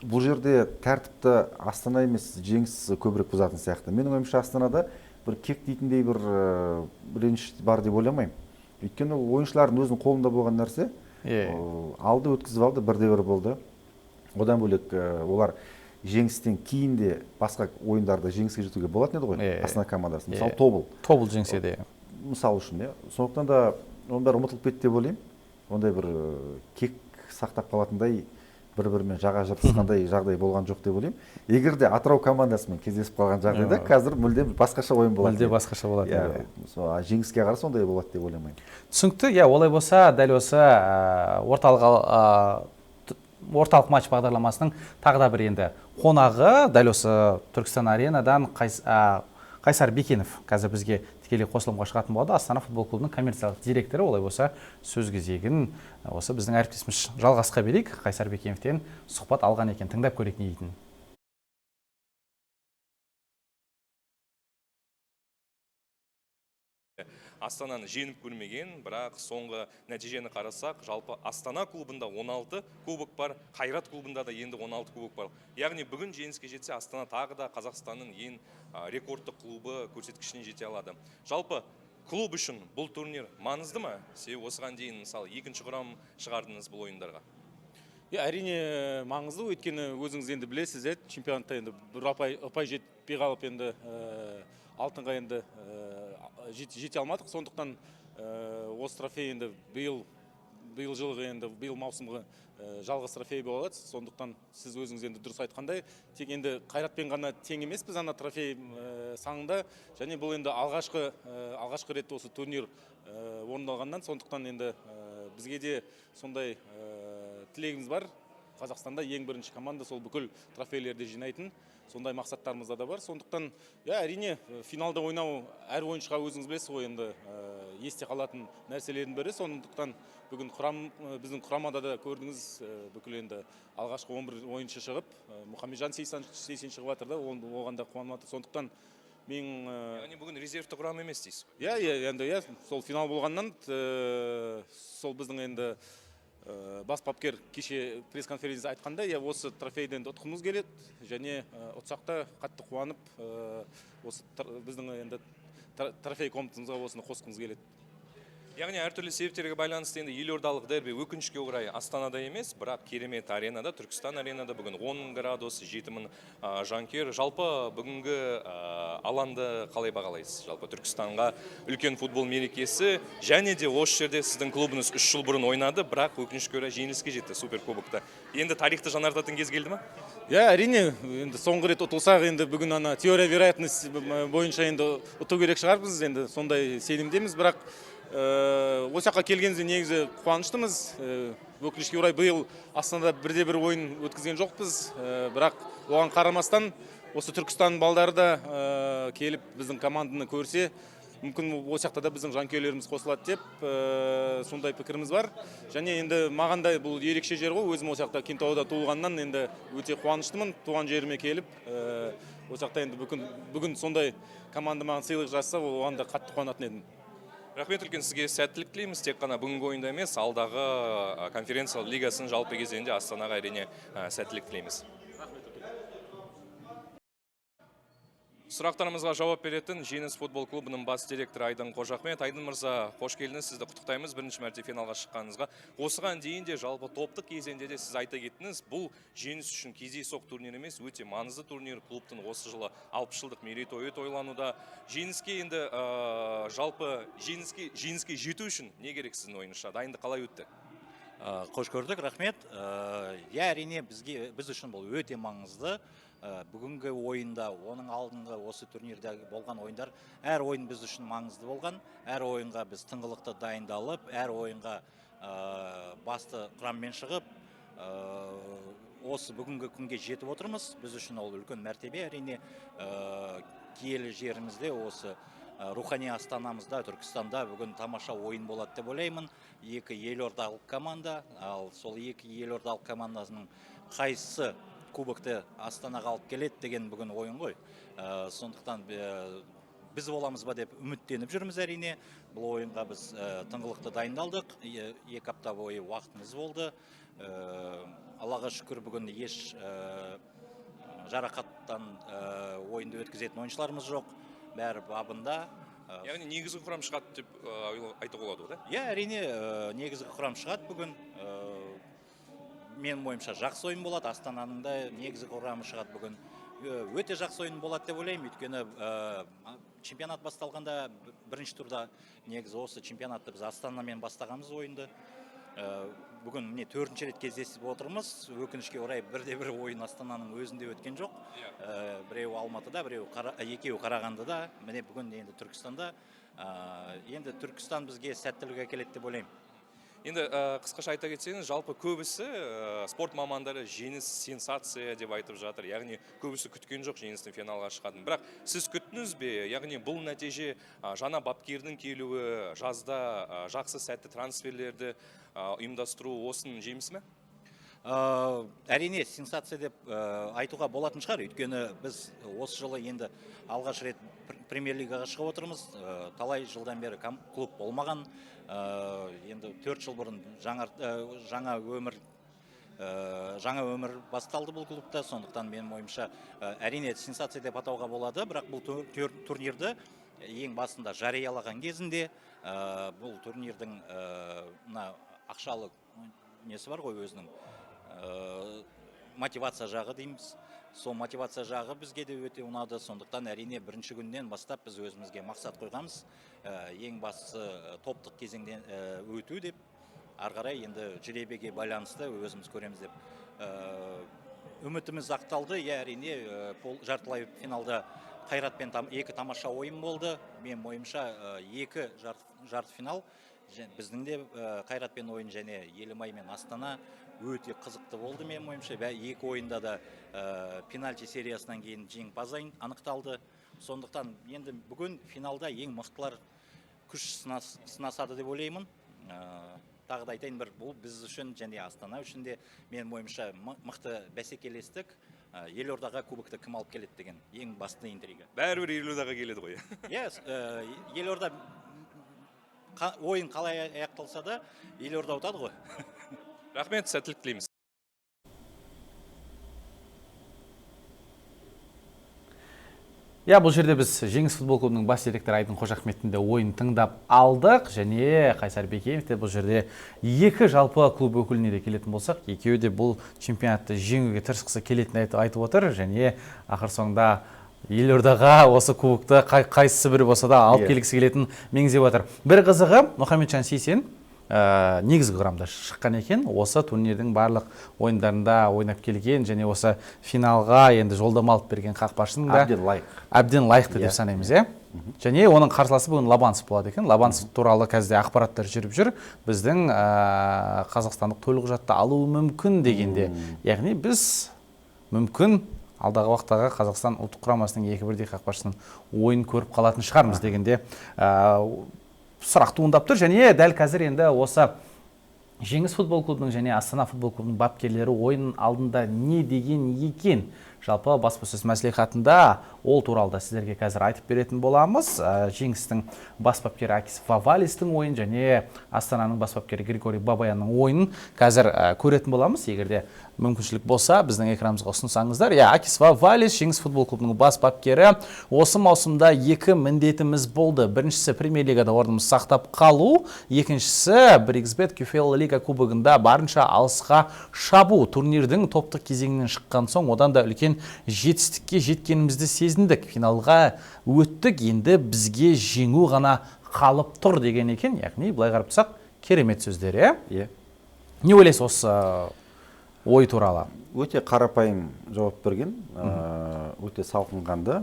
Бұл жерде тәртіпті Астана емес, жеңіс көбірек бұзатын сияқты. Менің ойымша Астанада Бір кек дейтіндей бір реніш бар деп ойламаймын. Өйткені ол ойыншылардың өзінің қолында болған нәрсе. Алды, өткізіп алды, 1-1 болды. Одан бөлек олар жеңістен кейін де басқа ойындарда жеңіске жетуге болатын еді ғой, Астана командасы. Мысалы, Тобыл. Тобыл жеңсе де. Мысал үшін, иә. Сондықтан да оның бәрі ұмытылып кетті деп ойлаймын. Ондай бір кек сақтап қалатындай, бір-бірімен жаға жыртысқандай жағдай болған жоқ деп ойлаймын. Егер де Атырау командасымен кездесіп қалған жағдайда қазір мүлдем басқаша ойын болады. Мүлде басқаша болады. Иә, жеңіске қарсы ондай болады деп ойламаймын. Түсінікті. Иә, олай болса, дәл осы орталық матч бағдарламасының тағы да бір енді қонағы дәл осы Түркістан аренадан Қайсар Бекенов қазір бізге тікелей қосылымға шығатын болады. Астана футбол клубының коммерциялық директоры. Олай болса, сөз кезегін осы біздің әріптесіміз Жалғасқа берейік. Қайсар Бекеновтен сұхбат алған екен, тыңдап көрейік не дейтінін. Астананы жеңіп көрмеген, бірақ соңғы нәтижені қарасақ, жалпы Астана клубында 16 кубок бар, Қайрат клубында да енді 16 кубок бар. Яғни бүгін жеңіске жетсе, Астана тағы да Қазақстанның ең рекордтық клубы көрсеткішіне жете алады. Жалпы клуб үшін бұл турнир маңызды ма? Себебі осыған дейін, мысалы, екінші құрам шығардыңыз бұл ойындарға. Иә, әрине маңызды, өйткені өзіңіз енді білесіз, чемпионатта енді бір ұпай жетпей қалып енді алтынға енді жете алмадық. Сондықтан осы трофей енді биыл жылғы енді биыл маусымғы жалғыз трофей болады. Сондықтан сіз өзіңіз енді дұрыс айтқандай, тек енді Қайратпен ғана тең емеспіз ана трофей санында. Және бұл енді алғашқы рет осы турнир орындалғаннан, сондықтан енді бізге де сондай тілегіміз бар. Қазақстанда ең бірінші команда сол бүкіл трофейлерді жинайтын, сондай мақсаттарымызда да бар. Сондықтан, иә, әрине, финалда ойнау әр ойыншыға өзіңіз білесіз ғой, енді есте қалатын нәрселердің бірі. Сондықтан бүгін біздің құрамада да көрдіңіз, бүкіл енді алғашқы 11 ойыншы шығып, Мұхамеджан Сейсен шығып жатыр да, оған да қуанып жатыр. Сондықтан мен, Яғни бүгін резервті құрам емес дейсіз ғой? Иә, иә, енді, иә, сол финал болғаннан, сол біздің енді бас бапкер кеше пресс-конференцияда айтқандай, иә, осы трофейді енді ұтқымыз келеді және ұтсақ та қатты қуанып, осы біздің енді трофей комнатамызға осыны қосқымыз келеді. Яғни әртүрлі себептерге байланысты енді елордалық дерби өкінішке орай Астанада емес, бірақ керемет аренада, Түркістан аренада бүгін 10 градус, 7000 жанкүйер. Жалпы бүгінгі алаңды қалай бағалайсыз? Жалпы Түркістанға үлкен футбол мерекесі және де осы жерде сіздің клубыңыз 3 жыл бұрын ойнады, бірақ өкінішке орай жеңіліске жетті суперкубокта. Енді тарихты жаңартатын кез келді ме? Иә, әрине, енді соңғы рет ұтылсақ, енді бүгін ана теория вероятность бойынша енді ұту керек шығармыз, енді сондай сенімдеміз, бірақ осы жаққа келгенімізде негізі қуаныштымыз. Өкінішке орай биыл Астанада бірде-бір ойын өткізген жоқпыз. Бірақ оған қарамастан осы Түркістан балдары да келіп біздің команданы көрсе, мүмкін осы жақта да біздің жанкүйерлеріміз қосылады деп сондай пікіріміз бар. Және енді маған да бұл ерекше жер ғой, өзім осы жақта Кентауда туылғаннан енді өте қуаныштымын туған жеріме келіп, осы жақта енді бүгін сондай команда маған сыйлық жасаса, оған да қатты қуанатын едім. Рахмет үлкен сізге, сәттілік тілейміз. Тек қана бүгінгі ойында емес, алдағы конференция лигасының жалпы кезеңінде Астанаға әрине сәттілік тілейміз. Сұрақтарымызға жауап беретін Жеңіс футбол клубының бас директоры Айдын Қожахмет. Айдын мырза, қош келдіңіз, сізді құттықтаймыз бірінші мәрте финалға шыққаныңызға. Осыған дейін де жалпы топтық кезеңде де сіз айта кеттіңіз, бұл Жеңіс үшін кездейсоқ турнир емес, өте маңызды турнир. Клубтың осы жылы 60 жылдық мерейтойы тойлануда. Жеңіске енді жалпы жеңіске жету үшін не керек сіздің ойыңызша? Дайындық қалай өтті? Қош көрдік, рахмет. Иә, әрине, біз үшін бұл өте маңызды. Бүгінгі ойында, оның алдыңғы осы турнирде болған ойындар, әр ойын біз үшін маңызды болған. Әр ойынға біз тыңғылықты дайындалып, әр ойынға басты құраммен шығып, осы бүгінгі күнге жетіп отырмыз. Біз үшін ол үлкен мәртебе, әрине. Киелі жерімізде, осы рухани астанамызда, Түркістанда бүгін тамаша ойын болады деп ойлаймын. Екі елордалық команда, ал сол екі елордалық командасының қайсысы кубокты Астанаға алып келеді деген бүгін ойын ғой. Сондықтан біз боламыз ба деп үміттеніп жүрміз әрине. Бұл ойынға біз тыңғылықты дайындалдық. 2 апта бойы уақытымыз болды. Аллаға шүкір, бүгін еш жарақаттан ойынды өткізетін ойыншыларымыз жоқ. Бәрі бабында. Яғни негізгі құрам шығады деп айтуға болады ғой, да? Иә, әрине, негізгі құрам шығады бүгін. Менің ойымша, жақсы ойын болады. Астананың да негізгі құрамы шығады бүгін. Өте жақсы ойын болады деп ойлаймын, өйткені чемпионат басталғанда бірінші турда негізі осы чемпионатты біз Астанамен бастағанбыз ойынды. Бүгін міне төртінші рет кездесіп отырмыз. Өкінішке орай, бірде бір ойын Астананың өзінде өткен жоқ. Біреуі Алматыда, біреуі екеуі Қарағандыда. Міне, бүгін енді Түркістанда. Енді Түркістан бізге сәттілік әкеледі деп ойлаймын. Енді қысқаша айта кетсеңіз, жалпы көбісі спорт мамандары Жеңіс сенсация деп айтып жатыр. Яғни көбісі күткен жоқ Жеңістің финалға шығатынын. Бірақ сіз күттіңіз бе? Яғни бұл нәтиже, жаңа бапкердің келуі, жазда жақсы сәтті трансферлерді ұйымдастыру осының жемісі ме? Әрине, сенсация деп айтуға болатын шығар, өйткені біз осы жылы енді алғаш рет премьер-лигаға шығып отырмыз. Талай жылдан бері клуб болмаған. Енді 4 жыл бұрын жаңа өмір басталды бұл клубта. Сондықтан менің ойымша, әрине, сенсация деп атауға болады, бірақ бұл турнирді ең басында жариялаған кезінде бұл турнирдің мына ақшалы несі бар ғой, өзінің мотивация жағы дейміз. Сол мотивация жағы бізге де өте ұнады. Сондықтан, әрине, бірінші күннен бастап біз өзімізге мақсат қойғанбыз. Ең бастысы топтық кезеңден өту деп, ары қарай енді жеребеге байланысты өзіміз көреміз деп. Үмітіміз ақталды, иә, әрине. Жартылай финалда Қайратпен екі тамаша ойын болды. Менің ойымша, екі жарты финал біздің де Қайратпен ойын және Елімай мен Астана өте қызықты болды. Менің ойымша, екі ойында да пенальти сериясынан кейін жеңімпаз анықталды. Сондықтан енді бүгін финалда ең мықтылар күш сынасады деп ойлаймын. Тағы да айтайын бір, бұл біз үшін және Астана үшін де, менің ойымша, мықты бәсекелестік. Елордаға кубокты кім алып келеді деген ең басты интрига. Бәрібір елордаға келеді ғой. Иә, елорда ойын қалай аяқталса да, елорда ұтады ғой. Рахмет, сәттілік тілейміз. Иә, бұл жерде біз Жеңіс футбол клубының бас директоры Айдын Қожахметтің де ойын тыңдап алдық. Және Қайсар Бекеев те бұл жерде екі жалпы клуб өкіліне де келетін болсақ, екеуі де бұл чемпионатты жеңуге тырысқысы келетінін айтып отыр. Және ақыр соңында елордаға осы кубокты қайсысы бірі болса да алып келгісі келетінін меңзеп отыр. Бір қызығы, Мұхамеджан Сейсен негізгі құрамда шыққан екен. Осы турнирдің барлық ойындарында ойнап келген және осы финалға енді жолдама алып берген қақпашының да әбден лайық. Әбден лайықты деп Иә. санаймыз, иә. Және оның қарсыласы бүгін Лабанцев болады екен. Лабанцев туралы қазір ақпараттар жүріп жүр. Біздің қазақстандық төлқұжатты алуы мүмкін дегенде. Яғни біз мүмкін алдағы уақыттағы Қазақстан ұлттық құрамасының екі бірдей қақпашысының ойын көріп қалатын шығармыз дегенде сұрақ туындап тұр. Және дәл қазір енді осы Жеңіс футбол клубының және Астана футбол клубының бапкерлері ойын алдында не деген екен? Жалпы баспасөз мәслихатында ол туралы да сіздерге қазір айтып беретін боламыз. Жеңістің бас бапкері Акис Вавалистің ойын және Астананың бас бапкері Григорий Бабаянның ойынын қазір көретін боламыз. Егер де мүмкіншілік болса, біздің экранымызға ұсынсаңыздар. Иә, Акис Вавалис, Жеңіс футбол клубының бас бапкері. Осы маусымда екі міндетіміз болды. Біріншісі — премьер-лигада орнымызды сақтап қалу, екіншісі — 1xBet QFL Лига кубогында барынша алысқа шабу. Турнирдің топтық кезеңінен шыққан соң одан да үлкен жетістікке жеткенімізді сезіндік. Финалға өттік, енді бізге жеңу ғана қалып тұр деген екен. Яғни былай қарап тұрсақ, керемет сөздер, иә? Иә. Не ойлайсыз осы ой туралы? Өте қарапайым жауап берген, өте салқынқанды,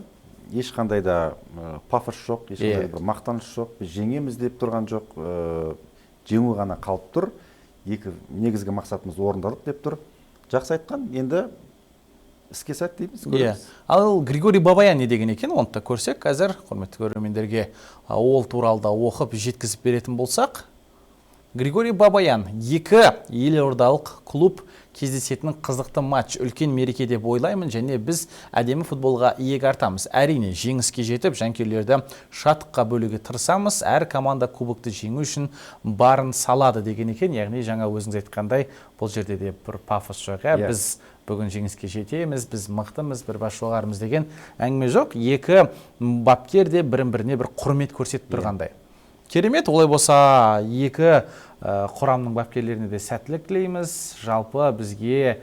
ешқандай да пафос жоқ, ешқандай бір мақтаныш жоқ, біз жеңеміз деп тұрған жоқ, жеңу ғана қалып тұр, екі негізгі мақсатымыз орындалды деп тұр. Жақсы айтқан, енді іске сәт дейміз, көреміз. Ал Григорий Бабаян не деген екен, оны да көрсек қазір құрметті көрермендерге, ол туралы да оқып жеткізіп беретін болсақ. Григорий Бабаян: екі елордалық клуб кездесетін қызықты матч, үлкен мереке деп ойлаймын және біз әдемі футболға иек артамыз. Әрине, жеңіске жетіп, жанкүйерлерді шаттыққа бөлуге тырысамыз. Әр команда кубокты жеңу үшін барын салады деген екен. Яғни жаңа өзіңіз айтқандай, бұл жерде де бір пафос жоқ. Иә, біз бүгін жеңіске жетеміз, біз мықтымыз, бір бас жоғарымыз деген әңгіме жоқ. Екі бапкер де бірін-біріне бір құрмет көрсетіп тұрғандай. Керемет, олай болса, екі құрамның бапкерлеріне де сәттілік тілейміз. Жалпы бізге,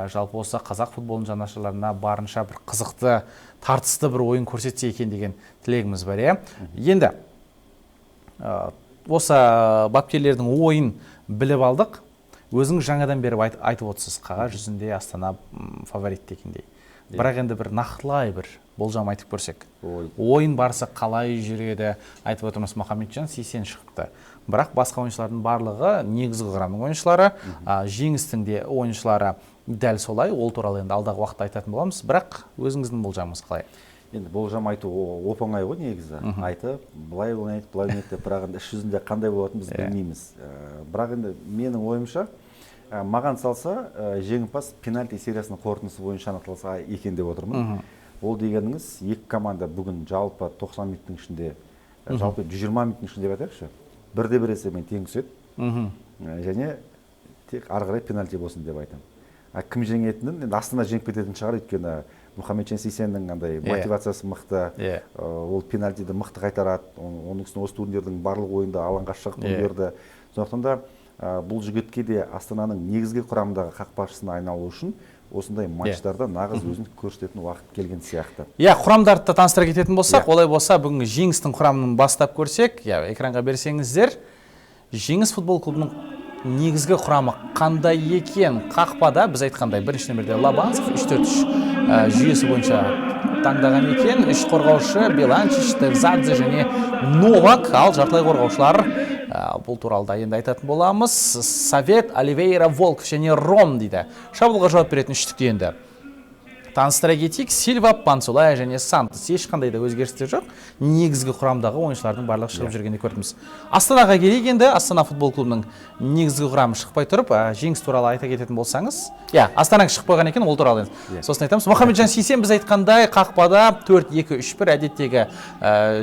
жалпы осы қазақ футболының жанашырларына барынша бір қызықты, тартысты бір ойын көрсетсе екен деген тілегіміз бар, иә. Енді осы бапкерлердің ойын біліп алдық. Өзіңіз жаңадан бері айтып отырсыз, қағаз жүзінде Астана фаворит дегендей. Бірақ енді бір нақтылай бір болжам айтып көрсек. Ойын барысы қалай жүреді? Айтып отырмыз, Мұхамеджан Сейсен шықты. Бірақ басқа ойыншылардың барлығы негізгі құрамның ойыншылары, Жеңістің де ойыншылары дәл солай. Ол туралы енді алдағы уақытта айтатын боламыз. Бірақ өзіңіздің болжамыңыз қалай? Енді болжам айту оп-оңай ғой негізі. Айтып, былай ойнайды, былай ойнайды деп, бірақ енді іс жүзінде қандай болатынын біз білмейміз. Бірақ енді менің ойымша, маған салса, жеңімпаз пенальти сериясының қорытындысы бойынша анықталса екен деп отырмын. Ол дегеніңіз, екі команда бүгін жалпы 90 минуттың ішінде, жалпы 120 минуттың ішінде деп айтайықшы, бірде бір есебімен тең түседі. Және тек ары қарай пенальти болсын деп айтамын. А кім жеңетінін, енді Астана жеңіп кететін шығар, өйткені Мұхамеджан Сейсеннің андай мотивациясы мықты, ол пенальтиді мықты қайтарады, оның үстіне осы турнирдің барлық ойында алаңға шығып үлгерді. Сондықтан да бұл жігітке де Астананың негізгі құрамындағы қақпашысына айналу үшін осындай матчтарда нағыз өзін көрсететін уақыт келген сияқты. Иә, құрамдарды да таныстыра кететін болсақ, олай болса бүгінгі Жеңістің құрамын бастап көрсек, иә, экранға берсеңіздер, Жеңіс футбол клубының негізгі құрамы қандай екен? Қақпада біз айтқандай бірінші нөмірде Лабанцев, 3-4-3 жүйесі бойынша таңдаған екен. Үш қорғаушы Беланчич, Тевзадзе және Новак, ал жартылай қорғаушылар, бұл туралы да енді айтатын боламыз. Совет, Оливейра, Волков және Ром дейді. Шабуылға жауап беретін үштікті енді таныстыра кетейік. Сильва, Пансулая және Сантос. Ешқандай да өзгерістер жоқ. Негізгі құрамдағы ойыншылардың барлығы шығып жүргенде көрдіміз. Астанаға келейік енді. Астана футбол клубының негізгі құрамы шықпай тұрып, Жеңіс туралы айта кететін болсаңыз. Иә, Астанаға шығып қойған екен, ол туралы енді. Сосын айтамыз. Мұхамеджан Сейсен біз айтқандай қақпада 4-2-3-1 әдеттегі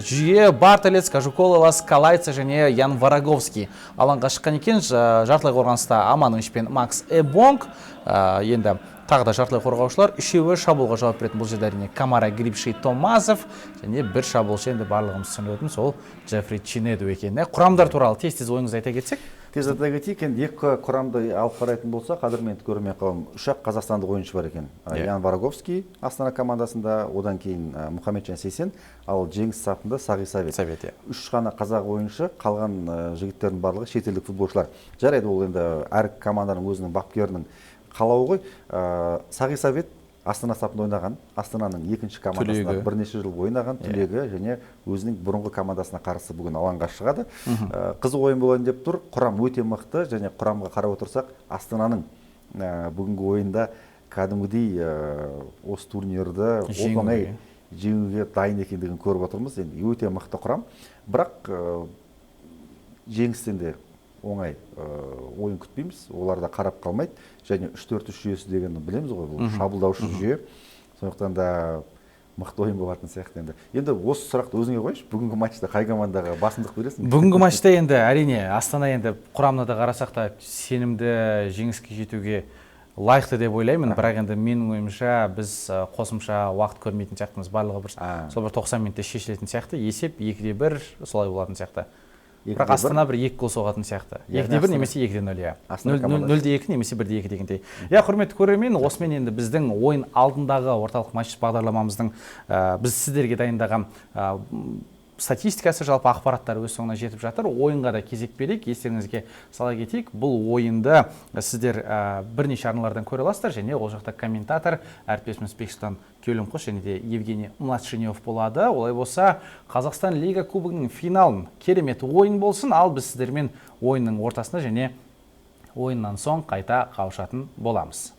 жүйе. Бартолец, Кажуколова, Скалайца және Ян Вороговский алаңға шыққан екен. Жартылай қорғаныста Аманович пен Макс Эбонг. Енді тағы да жартылай қорғаушылар үшеуі шабуылға жауап беретін. Бұл жерде әрине Камара, Грипши, Томазов және бір шабуылшы, енді барлығымыз түсініп отырмыз, ол Джеффри Чинеду екен. Құрамдар туралы тез-тез ойыңызды айта кетсек. Тез айта кетейік, енді екі құрамды алып қарайтын болсақ, қадірменді көрермен қауым, үш-ақ қазақстандық ойыншы бар екен. Ян Вороговский Астана командасында, одан кейін Мұхамеджан Сейсен, ал Жеңіс сапында Сағи Совет. Совет, иә. Үш қана қазақ ойыншы, қалған жігіттердің барлығы шетелдік футболшылар. Жарайды, ол енді әр команданың өзінің бапкерінің қалауы ғой. Сағи Совет Астана сапында ойнаған, Астананың екінші командасында бірнеше жыл ойнаған түлегі және өзінің бұрынғы командасына қарсы бүгін алаңға шығады. Қызық ойын болайын деп тұр. Құрам өте мықты және құрамға қарап отырсақ, Астананың бүгінгі ойында кәдімгідей осы турнирді оп-оңай жеңуге дайын екендігін көріп отырмыз. Енді өте мықты құрам. Бірақ жеңістен де оңай ойын күтпейміз, олар да қарап қалмайды. Және 3-4-3 жүйесі дегенді білеміз ғой, бұл шабуылдаушы жүйе. Сондықтан да мықты ойын болатын сияқты енді. Енді осы сұрақты өзіңе қойшы, бүгінгі матчта қай командаға басымдық бересің? Бүгінгі матчта енді әрине Астана енді құрамына да қарасақ та сенімді жеңіске жетуге лайықты деп ойлаймын. Бірақ енді менің ойымша біз қосымша уақыт көрмейтін сияқтымыз. Барлығы бір сол бір 90 минутта шешілетін сияқты. Есеп 2-1 солай болатын сияқты. Бірақ Астана бір 2 гол соғатын сияқты. 2-1 немесе 2-0, иә. 0-2 немесе 1-2 дегендей. Иә, құрметті көрермен, осымен енді біздің ойын алдындағы орталық матч бағдарламамыздың біз сіздерге дайындаған статистикасы, жалпы ақпараттары өз соңына жетіп жатыр. Ойынға да кезек берейік, естеріңізге сала кетейік. Бұл ойынды сіздер бірнеше арналардан көре аласыздар және ол жақта комментатор әріптесіміз Бексұлтан Кеулімқош және де Евгений Младшинев болады. Олай болса, Қазақстан Лига Кубогының финалын керемет ойын болсын, ал біз сіздермен ойынның ортасында және ойыннан соң қайта қауышатын боламыз.